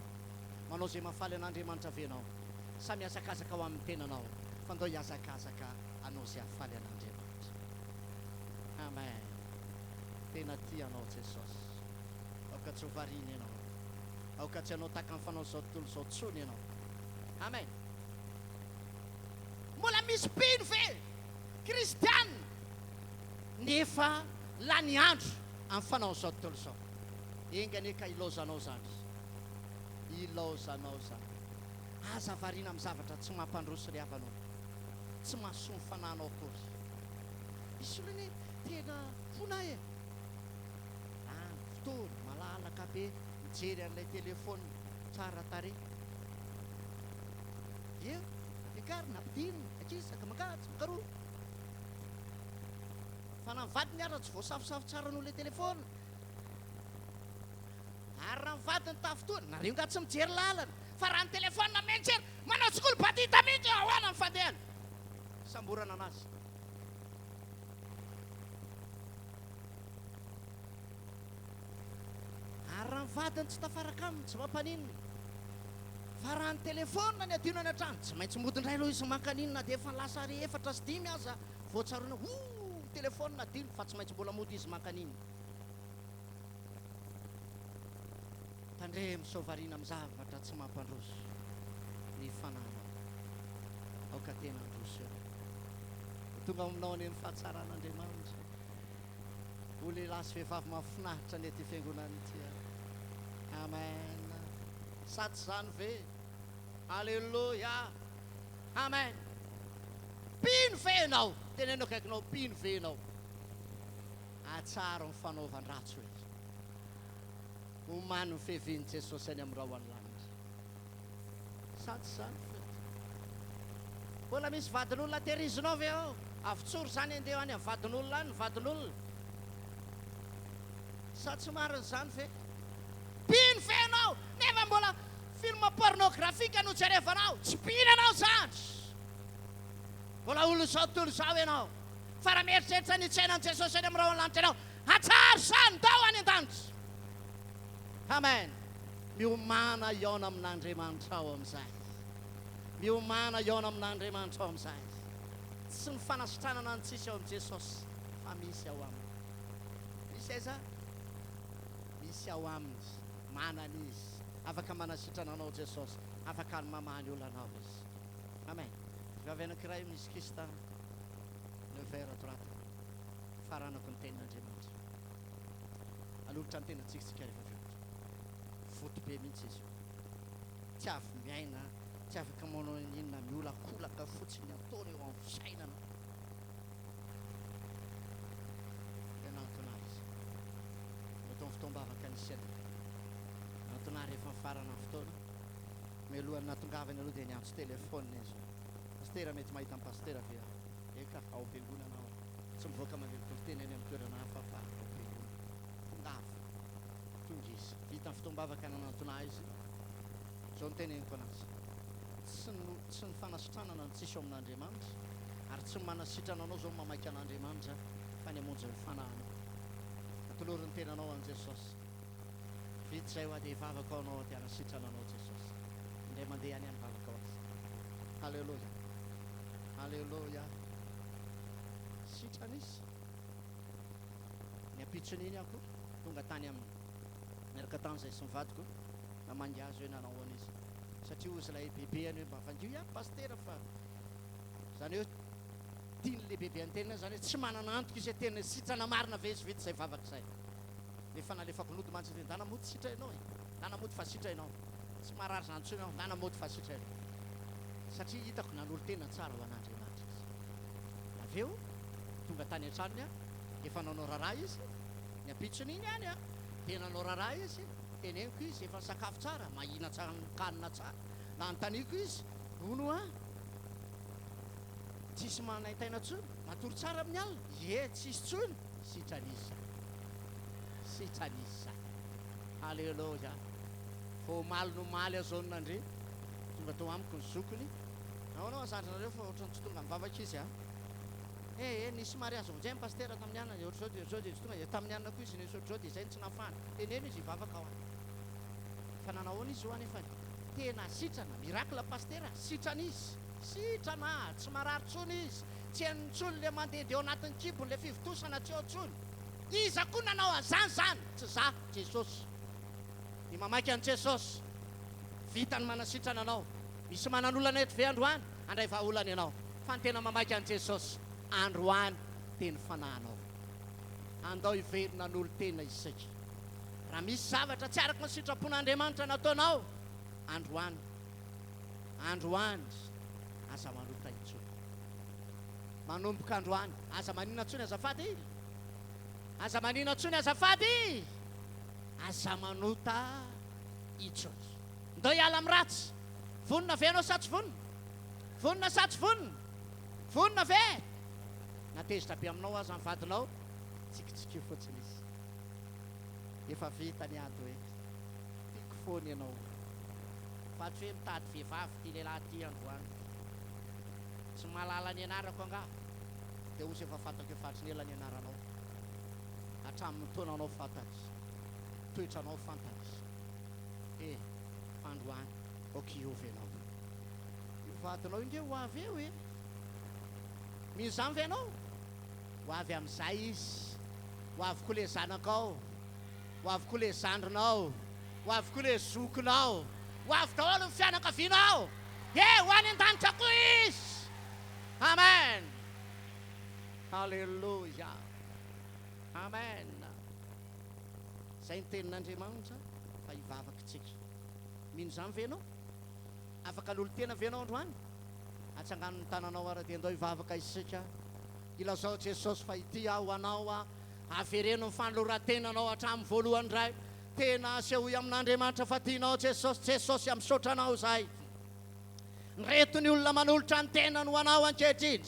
Manao izay mahafaly an'Andriamanitra ve ianao? Sa mihazakazaka ho amin'ny tenanao? Fa ndao hihazakazaka hanao izay hahafaly an'Andriamanitra. Amen. Tena tia anao Jesosy. Aoka tsy ho variana ianao. Aoka tsy hanao tahaka ny fanaon'izao tontolo izao intsony ianao. Amen. Mbola misy mpino ve? Kristiana nefa lany andro amin'ny fanaon'izao tontolo izao. Enga anie ka ilaozanao izany. Ilaozanao izany. Aza variana amin'ny zavatra tsy mampandroso ry havana ô. Tsy mahasoa ny fanahinao akory. Misy olona anie tena fona e. Lany fotoana, malalaka be, mijery an'ilay telefaonina, tsara tarehy. Eo, ampiakarina, ampidinina, akisaka, mankatsy, mankaroa. Fa na ny vadiny ara tsy voasafosafo tsara noho ilay telefaonina. Ary raha ny vadiny tafintohina, nareo nga tsy mijery lalana, fa raha ny telefaonina mijery, manao tsikolo batita mihitsy, ahoana ny fandehany? Samborana anazy. Ary raha ny vadiny tsy tafaraka aminy, tsy mampaninona. Fa raha ny telefaonina ny adino any an-trano, tsy maintsy mody indray aloha izy mankaninona na dia efa lasa ary efatra sy dimy aza vao tsaroana, oh, telefaonina adino, fa tsy maintsy mbola mody izy mankaninona. Tandremo sao variana amin'ny zavatra tsy mampandroso ny fanahinao. Aoka tena handroso ianao. Ho tonga ao aminao anie ny fahatsaran'Andriamanitra. Ho lehilahy sy vehivavy mahafinaritra anie ity fiangonana ity a. Amen. Sa tsy izany ve? Aleloia. Amen. Mpino ve ianao? Teneno akaikinao, mpino ve ianao? Atsaharo ny fanaovan-dratsy hoe. Omano ny fiavian'i Jesosy any amin'ny rahon'ny lanitra. Sa tsy izany ve? Mbola misy vadin'olona tehirizinao ve ao? Avotsory izany andeha any amin'ny vadin'olona any ny vadin'olona. Sa tsy marina izany ve? Mpino ve ianao nefa mbola film pornographique no jerevanao? Tsy mpino ianao izany. Mbola olon'izao tontolo izao ianao. Fa raha mieritreritra ny hitsena an'i Jesosy any amin'ny rahon'ny lanitra ianao, hatsaro izany, ndao any an-danitra. Amen. Miomàna hihaona amin'Andriamanitrao amin'izay. Miomàna hihaona amin'Andriamanitrao amin'izay. Tsy ny fanasitranana no tsisy ao amin'i Jesosy, fa misy ao Aminy. Misy aiza? Misy ao Aminy. Manana Izy. Afaka manasitrana anao Jesosy. Afaka ny mamaha ny olanao Izy. Amen. Vehivavy anankiray misy kista neuf heures droite. Faranako ny tenin'Andriamanitra. Hanolotra ny tenantsika isika rehefa avy eo. Voto be mihitsy izy io. Tsy avy miaina, tsy afaka manao n'inona, miolakolaka fotsiny ataony eo amin'ny fiainana. Dia nantona ahy izy. Natao ny fotoam-bavaka nisy anay. Nantona ahy rehefa nifarana ny fotoana. Mialohan'ny nahatongavany aloha dia niantso telefaonina izy. Pasitera, mety mahita an'i Pasitera ve aho? Eka, ao am-piangonana aho. Tsy mivoaka mandeha mitory teny any amin'ny toerana hafa fa ao am-piangonana. Tongava. Tonga izy. Vita ny fotoam-bavaka nanantona ahy izy. Izao no teneniko anazy, Tsy ny, tsy ny fanasitranana no tsisy ao amin'Andriamanitra, ary tsy ny manasitrana anao izao no mamaika an'Andriamanitra, fa ny hamonjy ny fanahinao. Atolory ny tenanao an'i Jesosy. Vita izay hoa dia hivavaka ho anao dia hanasitrana anao Jesosy. Indray mandeha ihany any vavaka ho azy. Haleloia. Haleloia. Sitrana izy. Ny ampitson'iny aho koa tonga tany aminy. Niaraka tamin'izay sy ny vadiko namangy azy hoe nanao ahoana izy. Satria hozy ilay bebeany hoe mba vangio ihany pasitera fa izany hoe tian'ilay bebeany tenana izany hoe tsy manana antoka izy hoe tena sitrana marina ve izy vita izay vavaka izay. Efa nalefako nody mantsy izy hoe ndana mody sitra ianao e! Ndana mody fa sitra ianao. Tsy marary izany intsony aho, ndana mody fa sitra ianao. Satria hitako nanolo-tena tsara ho an'Andriamanitra izy. Avy eo, tonga tany an-tranony aho, efa nanao raharaha izy, ny ampitson'iny ihany an, dia nanao raharaha izy, teneniko izy, efa nisakafo tsara, mahina tsara, mikanina tsara. Nanontaniako izy, hono hoa, tsisy manaintaina intsony, matory tsara amin'ny alina? Ie, tsisy intsony. Sitrana izy zany. Sitrana izy zany. Haleloia. Vao omaly no omaly aho zao no nandre, tonga tao amiko ny zokiny, Nahoana hoa zandrinareo fa ohatran'ny tsy tonga mivavaka izy an? Eh eh, nisy mariazy vonjena pasitera tamin'ny alina dia ohatr'izao dia ohatr'izao dia tsy tonga dia tamin'ny alina koa izy nisy ohatr'izao dia izay no tsy nahafahany. Teneno izy hivavaka hoa. Fa nanahoana izy hoa nefany? Tena sitrana, miracle pasitera, sitrana izy. Sitrana, tsy marary intsony izy. Tsy henony intsony le mandehandeha ao anatin'ny kibony le fivontosana tsy eo intsony. Iza koa nanao an'izany zany? Tsy za, Jesosy. Ny mamaky an'i Jesosy, vita ny manasitrana anao. Misy manan'olana eto ve androany? Handray vahaolana ianao. Fa ny tena mamaky an'i Jesosy androany dia ny fanahinao. Andao hiverina hanolo-tena isika. Raha misy zavatra tsy araka ny sitrapon'Andriamanitra nataonao androany, androany aza manota intsony. Manomboka androany, aza manina intsony azafady. Aza manina intsony azafady. Aza manota intsony. Ndao hiala amin'ny ratsy. Vonona ve ianao sa tsy vonona? Vonona sa tsy vonona? Vonona ve? Na tezitra be aminao aza ny vadinao, tsikitsikio fotsiny izy. Efa vita ny ady hoe tiako foana ianao. Fa tsy hoe mitady vehivavy ity lehilahy ity androany. Tsy mahalala ny anarako angaha? Dia ozy efa fantako efa hatry ny ela ny anaranao. Hatramin'ny taonanao fantany. Toetranao fantany. E, fa androany aoka hiova ianao. Io vadinao io nge ho avy eo e. Mino izany ve ianao? Ho avy amin'izay izy. Ho avy koa ilay zanakao. Ho avy koa ilay zandrinao. Ho avy koa ilay zokinao. Ho avy daholo ny fianakavianao. He, ho any an-danitra koa izy. Amen. Haleloia. Amen. Izay ny tenin'Andriamanitra fa hivavaka isika. Mino izany ve ianao? Afaka hanolo-tena ve ianao androany? Atsangano ny tananao ary dia andao hivavaka isika. Ilazao Jesosy fa ity aho ho anao aho. Avereno ny fanoloran-tenanao hatramin'ny voalohany indray. Tena asehoy amin'Andriamanitra fa tianao Jesosy. Jesosy a, misaotra anao izahay. Ireto ny olona manolotra ny tenany ho anao ankehitriny.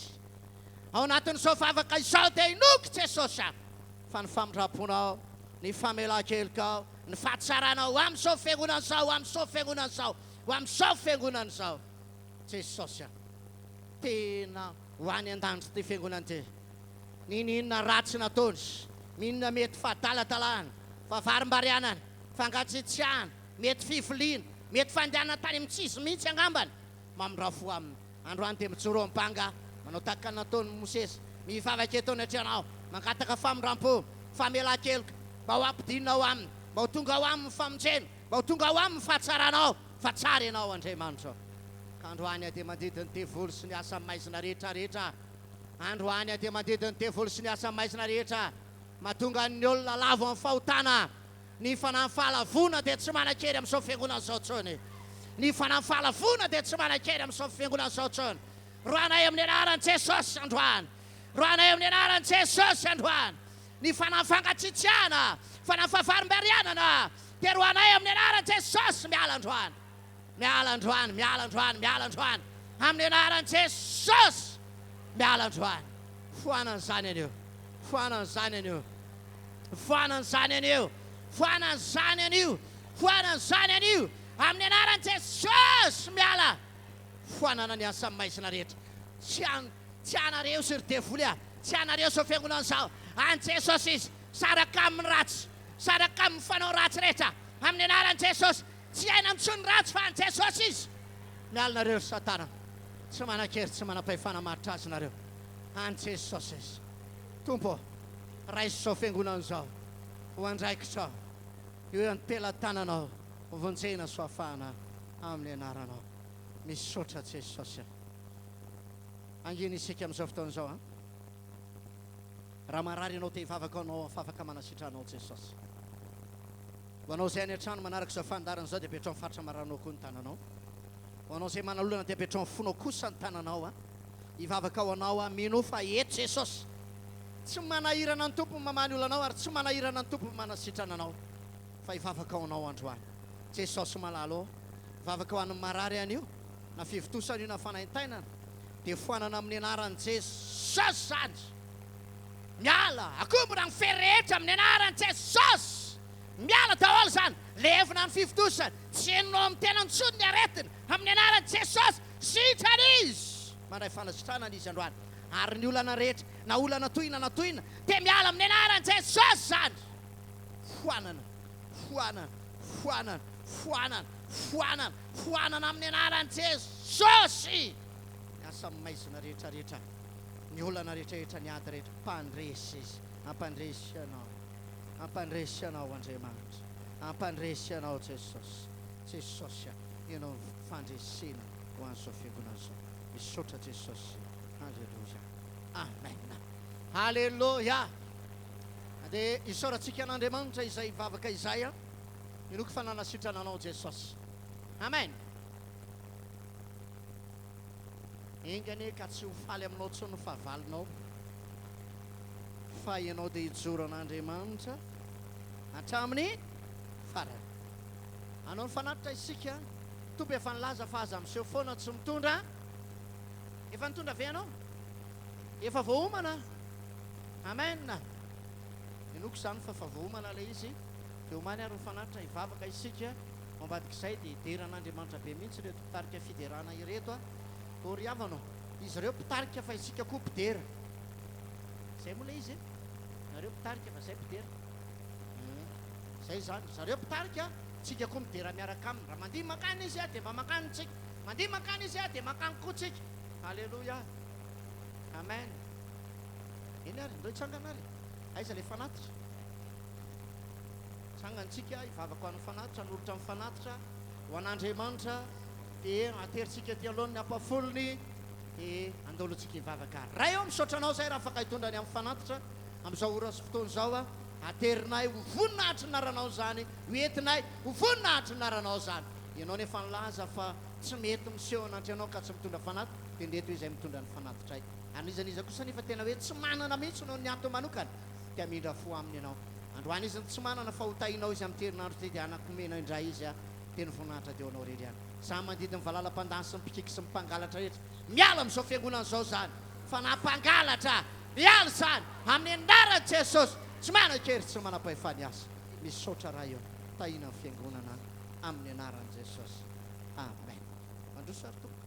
Ao anatin'izao vavaka izao dia inoako Jesosy a, fa ny famindram-ponao, ny famelan-kelokao, ny fahatsaranao ho amin'izao fiangonana izao, ho amin'izao fiangonana izao, ho amin'izao fiangonana izao. Jesosy a, tena ho any an-danitra ity fiangonana ity. N'inon'inona ratsy nataony, n'inona mety fahadaladalana, fahavarimbarianana, fangatsiatsiahana, mety fiviliana, mety fandehanana tany amin'ny tsy izy mihitsy angambany, mamindrà fo aminy. Androany dia mijoro amin'ny banga, manao tahaka ny nataon'i Mosesy, mivavaka eto anatrehanao, mangataka famindram-po, famelan-keloka, mba ho ampidinina ao aminy, mba ho tonga ao aminy ny famonjena, mba ho tonga ao aminy ny fahatsaranao, fa tsara Ianao, Andriamanitra ô. Ka androany aho dia mandidy ny devoly sy ny asa maizina rehetra rehetra. Androany aho dia mandidy ny devoly sy ny asa maizina rehetra mahatonga ny olona lavo amin'ny fahotana. Ny fanahin'ny fahalavoana dia tsy manan-kery amin'izao fiangonana izao intsony. Ny fanahin'ny fahalavoana dia tsy manan-kery amin'izao fiangonana izao intsony. Roahanay amin'ny anaran'i Jesosy androany. Roahanay amin'ny anaran'i Jesosy androany. Ny fanahin'ny fangatsiatsiahana, fanahin'ny fahavarimbarianana dia roahanay amin'ny anaran'i Jesosy miala androany. Miala androany, miala androany, miala androany. Amin'ny anaran'i Jesosy miala androany. Foanana izany anio. Foanana izany anio. Foanana izany anio. Foanana izany anio. Foanana izany anio. Amin'ny anaran'i Jesosy miala. Foanana ny asa maizina rehetra. Tsy an, tsy anareo sy ry devoly a. Tsy anareo izao fiangonana izao. An'i Jesosy izy. Saraka amin'ny ratsy. Saraka amin'ny fanao ratsy rehetra. Amin'ny anaran'i Jesosy. Tsy hiaina intsony ratsy fa an'i Jesosy izy. Miala nareo ry satana. Tsy manan-kery tsy manam-pahefana maharitra azy nareo. An'i Jesosy izy. Tompo ô, raiso izao fiangonana izao ho andraikitrao. Eo am-pelatananao ho vonjena sy ho afahana amin'ny anaranao. Misaotra Jesosy a. Angina isika amin'izao fotoana izao a. Raha marary ianao te hivavaka ho anao afafaka manasitra anao Jesosy. Ho anao izay any an-trano manaraka izao fandaharana izao dia apetrao amin'ny faritra mararinao koa ny tananao. Ho anao izay manalolana dia apetrao amin'ny fonao kosa ny tananao a. Hivavaka ho anao aho, minoa fa eto Jesosy. Tsy manahirana ny Tompo ny mamaha ny olanao ary tsy manahirana ny Tompo ny manasitrana anao fa hivavaka ho anao androany. Jesosy malala ô, vavaka ho an'ny marary anio, na fivontosana io na fanaintainana, dia foanana amin'ny anaran'i Jesosy izany. Miala, akombona ny fery rehetra amin'ny anaran'i Jesosy. Miala daholo izany, levona ny fivontosana, tsy henonao amin'ny tenany intsony ny aretina, amin'ny anaran'i Jesosy, sitrana izy. Mandray fanasitranana izy androany. Ary ny olana rehetra, na olana tohina na tohina, dia miala amin'ny anaran'i Jesosy izany. Foanana, foanana, foanana, foanana, foanana, foanana amin'ny anaran'i Jesosy! Ny asa maizina rehetra rehetra, ny olana rehetra rehetra, ny ady rehetra, mpandresy Izy, hampandresy anao, hampandresy anao Andriamanitra, hampandresy anao Jesosy, Jesosy a, Ianao no fandresena ho an'izao fiangonana izao. Misaotra Jesosy, Aleloia, Amen, Aleloia. Dia isaorantsika an'Andriamanitra izay vavaka izay an. Inoako fa nanasitrana anao Jesosy. Amen. Enga anie ka tsy ho faly aminao intsony ny fahavalonao, fa ianao dia hijoro an'Andriamanitra hatramin'ny farany. Hanao ny fanatitra isika. Tompo efa nilaza fa aza miseho foana tsy mitondra. Efa nitondra ve ianao? Efa voaomana? Amen! Inoako izany fa efa voaomana ilay izy. Dia omany ary ny fanatitra hivavaka isika. Ao ambadik'izay dia hidera an'Andriamanitra be mihitsy ireto mpitarika fiderana ireto a! Ô ry havana ô! Izy ireo mpitarika fa isika koa mpidera. Izay moa ilay izy e! Nareo mpitarika fa izay mpidera. Izay izany. Zareo mpitarika, tsika koa midera miaraka aminy. Raha mandihy mankany izy dia mba mankany tsika. Mandihy mankany izy dia mankany koa tsika. Aleloia. Amen. Eny ary, ndao hitsangana ary. Aiza ilay fanatitra? Tsangantsika hivavaka ho an'ny fanatitra, hanolotra ny fanatitra ho an'Andriamanitra, dia aterintsika aty alohan'ny ampahafolony, dia andao aloha tsika hivavaka. Ray ô, misaotra Anao izahay raha afaka hitondra ny amin'ny fanatitra amin'izao ora sy fotoana izao a. Aterinay ho voninahitry ny anaranao izany, ho entinay ho voninahitry ny anaranao izany. Ianao nefa nilaza fa tsy mety miseho anatrehanao ka tsy mitondra fanatitra, dia ndreto izay mitondra ny fanatitray. Ary n'iza n'iza kosa nefa tena hoe tsy manana mihitsy noho ny antony manokana, dia hamindra fo aminy Ianao. Androany izy no tsy manana fa ho tahinao izy amin'ity herinandro ity dia hanakomena indray izy a, dia ny voninahitra dia ho anao irery ihany. Za mandidy ny valala mpandany sy ny mpikiky sy ny mpangalatra rehetra miala amin'izao fiangonana izao izany fa na mpangalatra miala izany amin'ny anaran'i Jesosy tsy manan-kery tsy manam-pahefana hiasa. Misaotra Ray ô, tahina ny fiangonana amin'ny anaran'i Jesosy. Amen. Mandroso ary tompoko.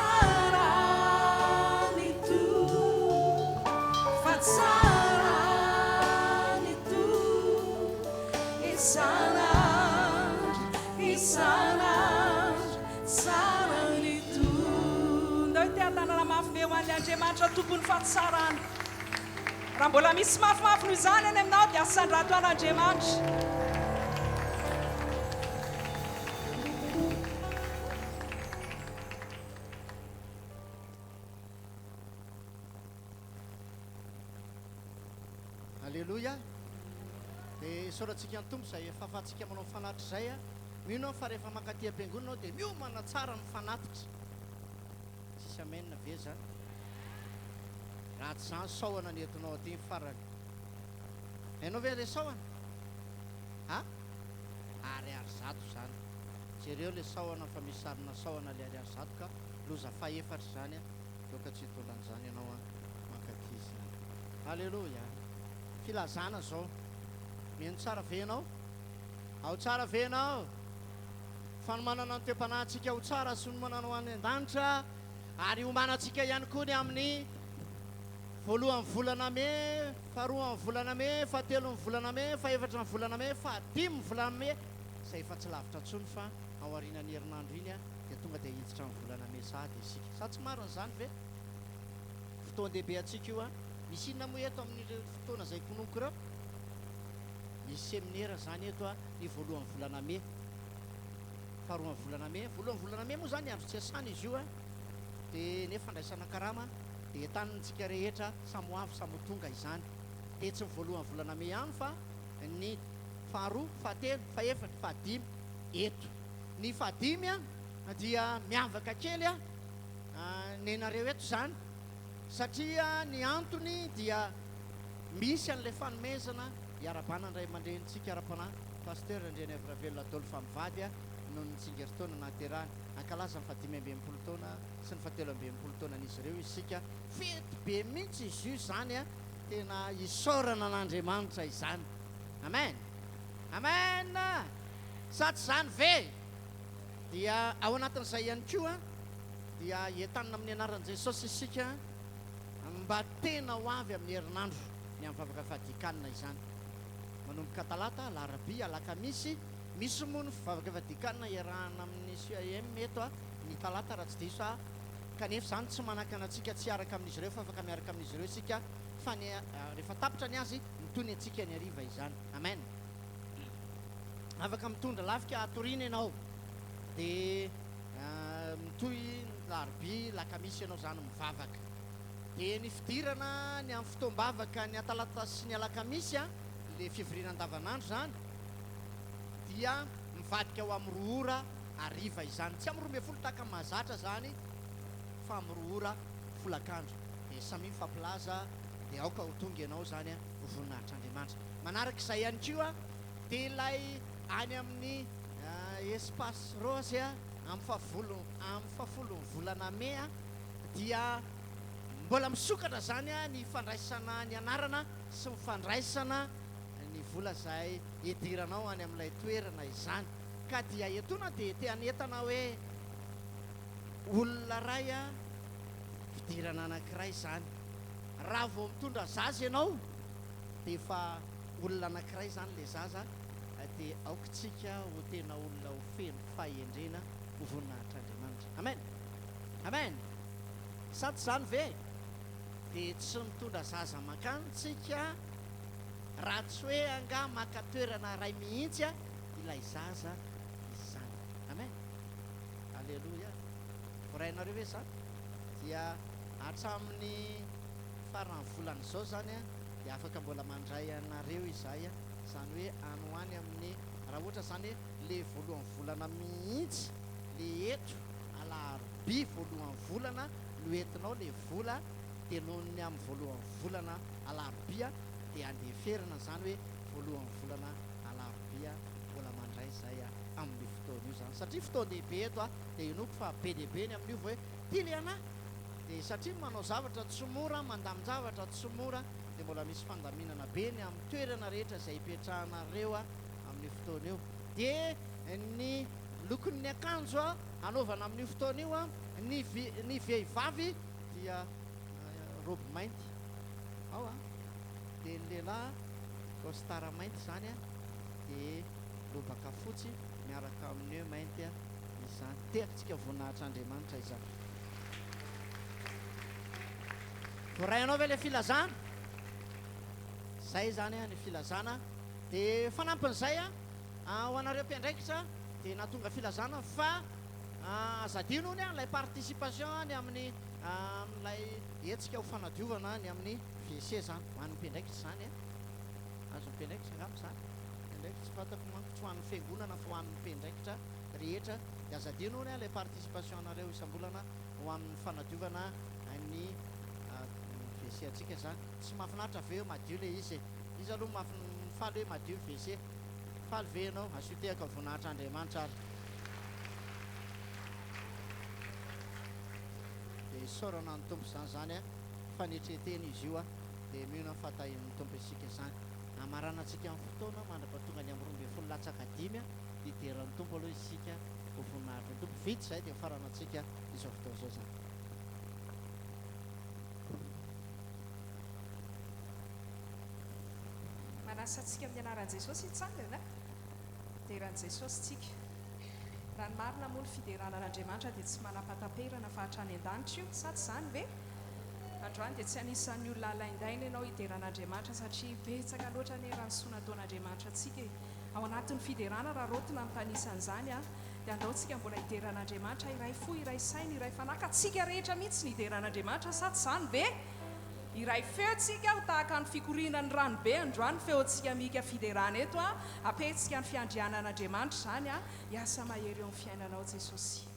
tsara ny Tompo, fa tsara ny Tompo isan'andro, isan'andro, tsara ny Tompo. Ndao hiteha-tanana mafy be ho an'ilay Andriamanitra Tompon'ny fahatsarana. Raha mbola misy mafimafy noho izany any aminao dia asandrato an'Andriamanitra. Aleloia! Dia isaorantsika ny Tompo izay efa afahantsika manao fanatitra izay. Mino aho fa rehefa mankaty am-piangonana aho dia miomana tsara amin'ny fanatitra. Tsisy amen ve zany? Raha tsy zany saohana ny entinao aty ny farany. Hainao ve le saohana? A? Ariary zato zany. Jereo le saohana fa misy sarina saohana le ariary zato ka loza fahefatra zany a. Aoka tsy hitondra an'izany ianao an mankaty izany. Aleloia. Filazana zao. Mihaino tsara ve ianao? Ao tsara ve ianao? Fanomanana ny toe-panahintsika ho tsara sy fanomanana ho any an-danitra ary hiomanantsika ihany koa ny amin'ny voalohan'ny volana mey, faharoan'ny volana mey, fahatelon'ny volana mey, fahefatry ny volana mey, fahadimin'ny volana mey, izay efa tsy lavitra intsony fa ao aorianan'ny herinandro iny dia tonga dia hiditra ny volana mey sahady isika. Sa tsy marina izany ve? Fotoan-dehibe antsika io an! Misy inona moa eto amin'ireo fotoana izay tononiko ireo? Misy seminera izany eto ny voalohan'ny volana mey. Faharoan'ny volana mey, voalohan'ny volana mey moa izany andro tsy iasana izy io an, dia nefa fandraisana karama dia entanintsika rehetra samy ho avy samy ho tonga izany. Dia tsy ny voalohan'ny volana mey ihany fa ny faharoa, fahatelo, fahefatra, fahadimy eto. Ny fahadimy an dia miavaka kely an nenareo eto izany satria ny antony dia misy an'ilay fanomezana iarahabana ny ray aman-drenintsika ara-panahy, Pasteur Andrianaivoravelona Adolphe mivady noho ny tsingerin-taona nahaterahany. Hankalaza ny fahadimy amby 60 taona sy ny fahatelo amby 60 taonan'izy ireo isika. Fety be mihitsy izy io izany a! Tena isaorana an'Andriamanitra izany. Amen! Amen! Sa tsy izany ve? Dia ao anatin'izay ihany koa dia entanina amin'ny anaran'i Jesosy isika mba tena ho avy amin'ny herinandro ny amin'ny vavaka fahadikanina izany. Manomboka talata, alarobia, alakamisy, misy moa ny vavaka fahadikanina iarahana amin'ny CEM eto ny talata raha tsy diso aho, kanefa izany tsy manakana antsika tsy hiaraka amin'izy ireo fa afaka miaraka amin'izy ireo isika fa ny rehefa tapitra ny azy mitohy ny antsika ny hariva izany. Amen. Afaka mitondra lafika hatoriana ianao dia mitohy ny larobia, lakamisy ianao izany mivavaka. Dia ny fidirana ny amin'ny fotoam-bavaka ny atalata sy ny alakamisy, ilay fivoriana andavanandro izany, dia mivadika ho amin'ny roa ora hariva izany. Tsy amin'ny 12 tahaka ny mahazatra izany fa amin'ny 2 ora folakandro. Dia samia mifampilaza dia aoka ho tonga ianao izany ho voninahitr'Andriamanitra. Manaraka izay ihany koa dia ilay any amin'ny Espace Rose amin'ny fahafolo amin'ny fahafolon'ny volana mey dia mbola misokatra izany ny fandraisana ny anarana sy ny fandraisana ny vola izay hidiranao any amin'ilay toerana izany. Ka dia etoana dia te hanentana hoe olona iray fidirana anankiray izany. Raha vao mitondra zaza ianao dia efa olona anankiray izany ilay zaza dia aoka tsika ho tena olona ho feno fahendrena ho voninahitr'Andriamanitra. Amen! Amen! Sa tsy izany ve? Dia tsy mitondra zaza mankany tsika raha tsy hoe angaha maka toerana iray mihitsy ilay zaza izany. Amen! Aleloia! Voarainareo ve izany? Dia hatramin'ny faran'ny volana izao izany dia afaka mbola mandray anareo izahay, izany hoe any ho any amin'ny, raha ohatra izany hoe le voalohan'ny volana mihitsy le eto alarobia voalohan'ny volana no entinao le vola dia noho ny amin'ny voalohan'ny volana alarobia dia andeferana izany hoe voalohan'ny volana alarobia mbola mandray izay amin'io fotoana io izany satria fotoan-dehibe eto dia inoako fa be dia be ny amin'io vao hoe tia le anah dia satria manao zavatra tsy mora mandamin-javatra tsy mora dia mbola misy fandaminana be ny amin'ny toerana rehetra izay hipetrahanareo amin'io fotoana io dia ny. Lokon'ny akanjo anaovana amin'io fotoana io, ny ny vehivavy dia robe mainty ao a, dia ny lehilahy costard mainty izany dia lobaka fotsy miaraka amin'ny nœud mainty izany. Tehakintsika voninahitr'Andriamanitra izany. Voarainao ve ilay filazana? Izay izany ny filazana. Dia fanampin'izay, ho anareo mpiandraikitra dia nahatonga filazana fa aza adino hono ilay participation ny amin'ny amin'ilay hetsika ho fanadiovana ny amin'ny WC izany. Ho an'ny mpiandraikitra izany. Azon'ny mpiandraikitra angamba izany. Mpiandraikitra tsy fantako manko, tsy ho an'ny fiangonana fa ho an'ny mpiandraikitra rehetra. Dia aza adino hono ilay participation anareo isam-bolana ho amin'ny fanadiovana ny WC antsika izany. Tsy mahafinaritra ve hoe madio ilay izy e? Iza aloha mifaly hoe madio ny WC? Faly ve ianao? Asio tehaka voninahitra Andriamanitra ary. Dia isaorana ny Tompo izany izany a, fanetren-tena izy io a, dia mino ny fahatahian'ny Tompo isika izany. Hamaranantsika ny fotoana mandra-pahatonga ny amin'ny 12 latsaka dimy a, hidera ny Tompo aloha isika ho voninahitry ny Tompo. Vita izay dia hofaranantsika izao fotoana izao izany. Manasa antsika amin'ny anaran'i Jesosy hitsangana. Dera an'i Jesosy tsika. Raha ny marina moa ny fiderana an'Andriamanitra dia tsy manam-pahataperana fa hatrany an-danitra io, sa tsy izany ve? Androany dia tsy anisan'ny olona alaindaina ianao hidera an'Andriamanitra satria betsaka loatra anie raha ny soa nataon'Andriamanitra antsika e! Ao anatin'ny fiderana raha raotina mitanisa an'izany an, dia andao tsika mbola hidera an'Andriamanitra iray fo, iray saina, iray fanahy ka tsika rehetra mihitsy ny hidera an'Andriamanitra sa tsy izany ve? Iray feo tsika ho tahaka ny fikorianan'ny rano be androany feontsika mihika fiderana eto a, apetsika ny fiandrianan'Andriamanitra izany a, hiasa mahery eo amin'ny fiainanao Jesosy.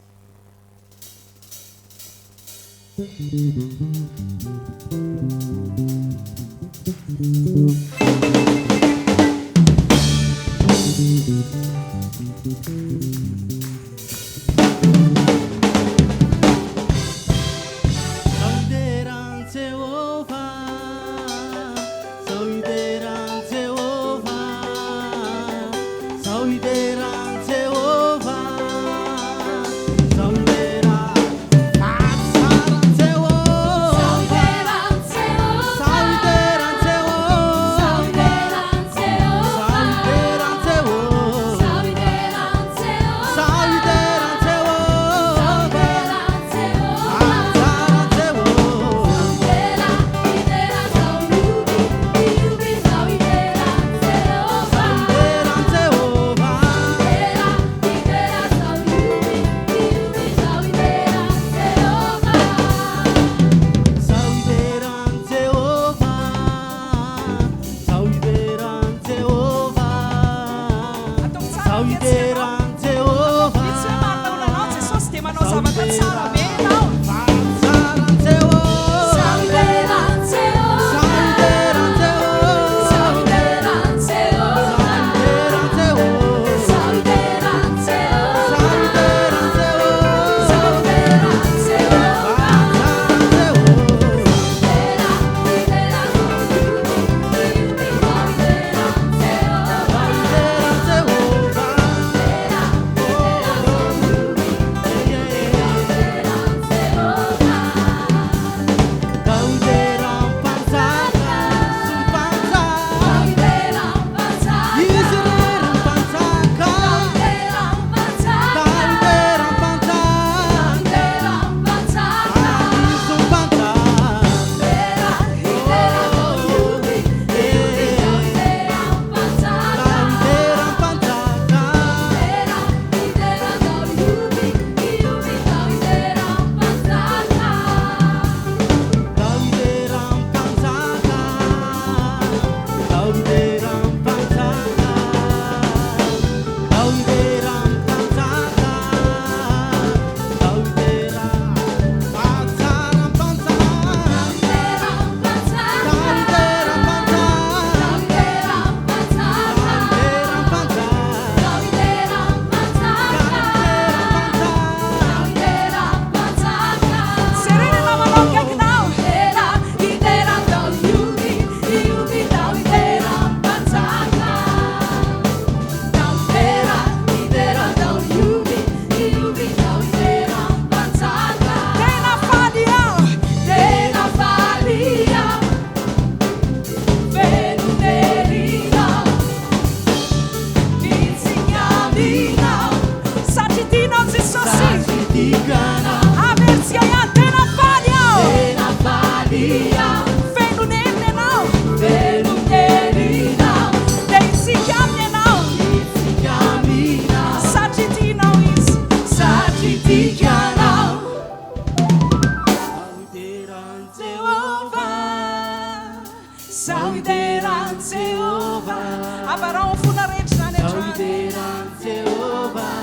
Zaho hidera an'i Jehovah. Ambarao amin'ny fona rehetra izany hatrany. Zaho hidera an'i Jehovah.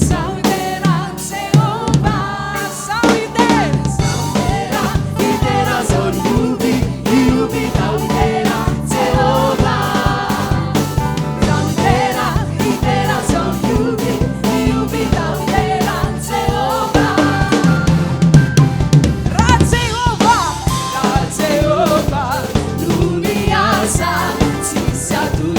Zaho hidera an'i Jehovah. Zaho hidera. Zaho hidera, hidera zaho hihoby, hihoby zaho hidera an'i Jehovah. Zaho hidera, hidera zaho hihoby, hihoby zaho hidera an'i Jehovah. Raha Jehovah, raha Jehovah no miasa, tsisy atoro.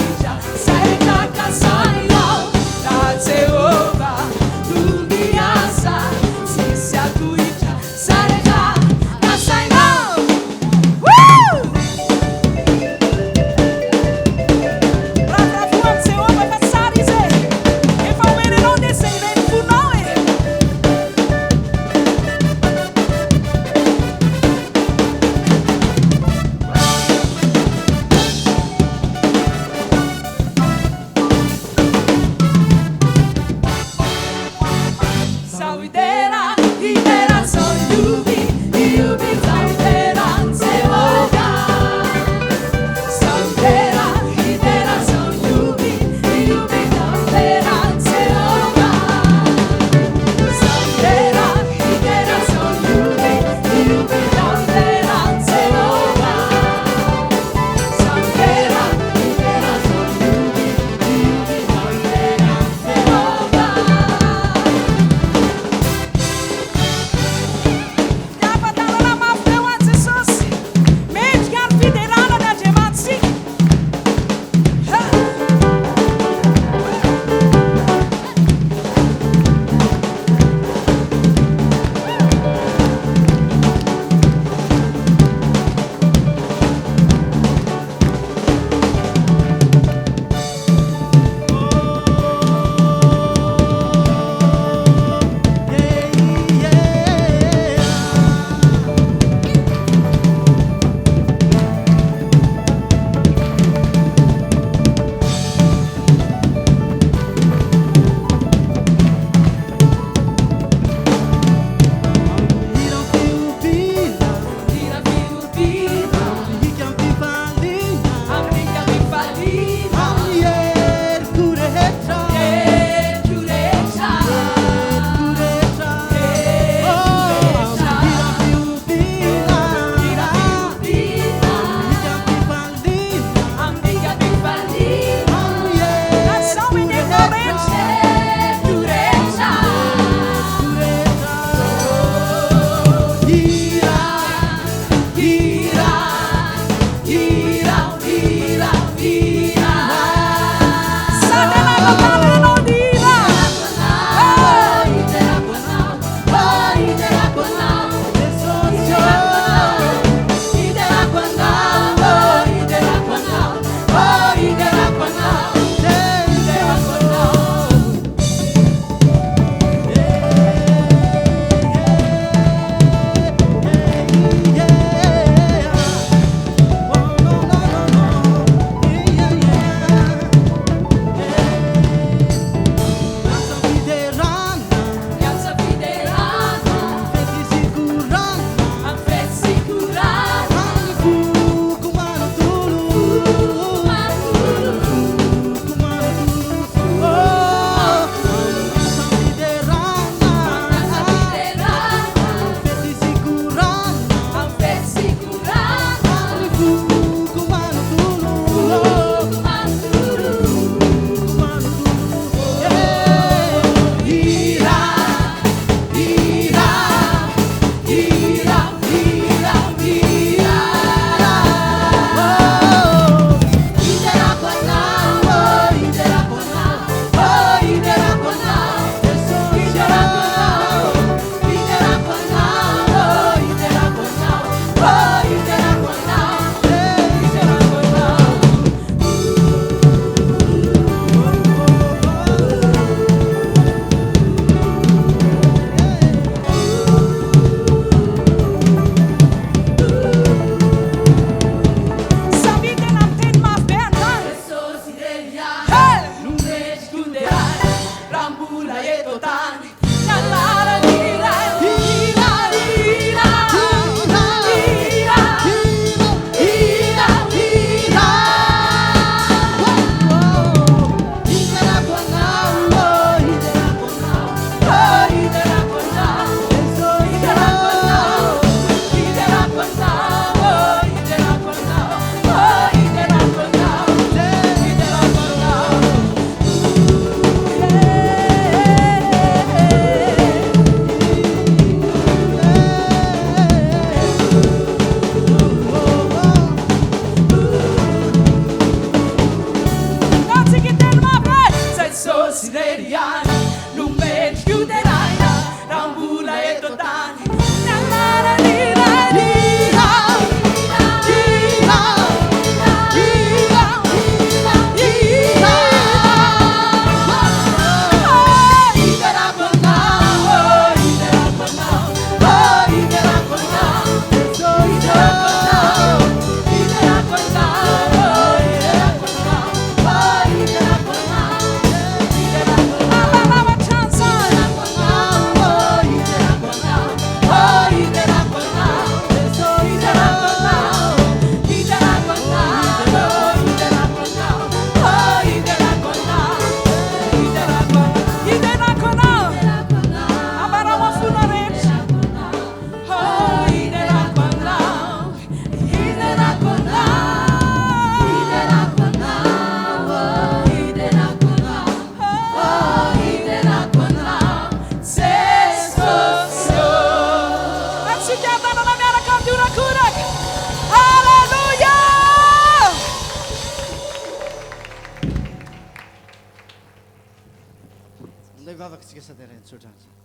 Vavaka tsika sady arahin'ny tsodrano izany.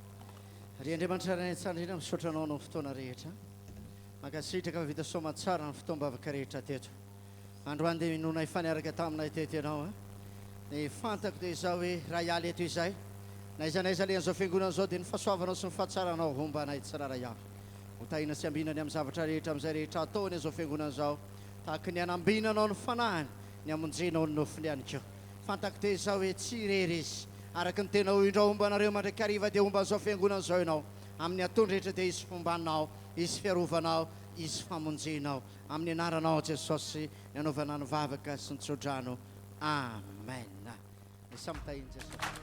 Ry Andriamanitra Ray any an-tsaha indrindra, misaotra Anao noho ny fotoana rehetra. Mankasitraka fa vita soamantsara ny fotoam-bavaka rehetra teto. Androany dia inoanay fa niaraka taminay teto Ianao. Ny fantako dia izao hoe raha hiala eto izahay, na aiza na aiza alehan'izao fiangonana izao dia ny fahasoavanao sy ny fahatsaranao homba anay tsirairay avy. Ho tahina sy ambinany amin'ny zavatra rehetra amin'izay rehetra ataony izao fiangonana izao, tahaka ny hanambinanao ny fanahiny, ny hamonjenao ny nofony ihany koa. Fantako dia izao hoe tsy irery izy. Araka ny tena hoy indrao homba anareo mandrakariva dia homba an'izao fiangonana izao ianao. Amin'ny ataony rehetra dia hisy fombanao, hisy fiarovanao, hisy famonjenao. Amin'ny anaranao Jesosy ny anaovana ny vavaka sy ny tsodrano. Amen. Dia samy tahin'i Jesosy.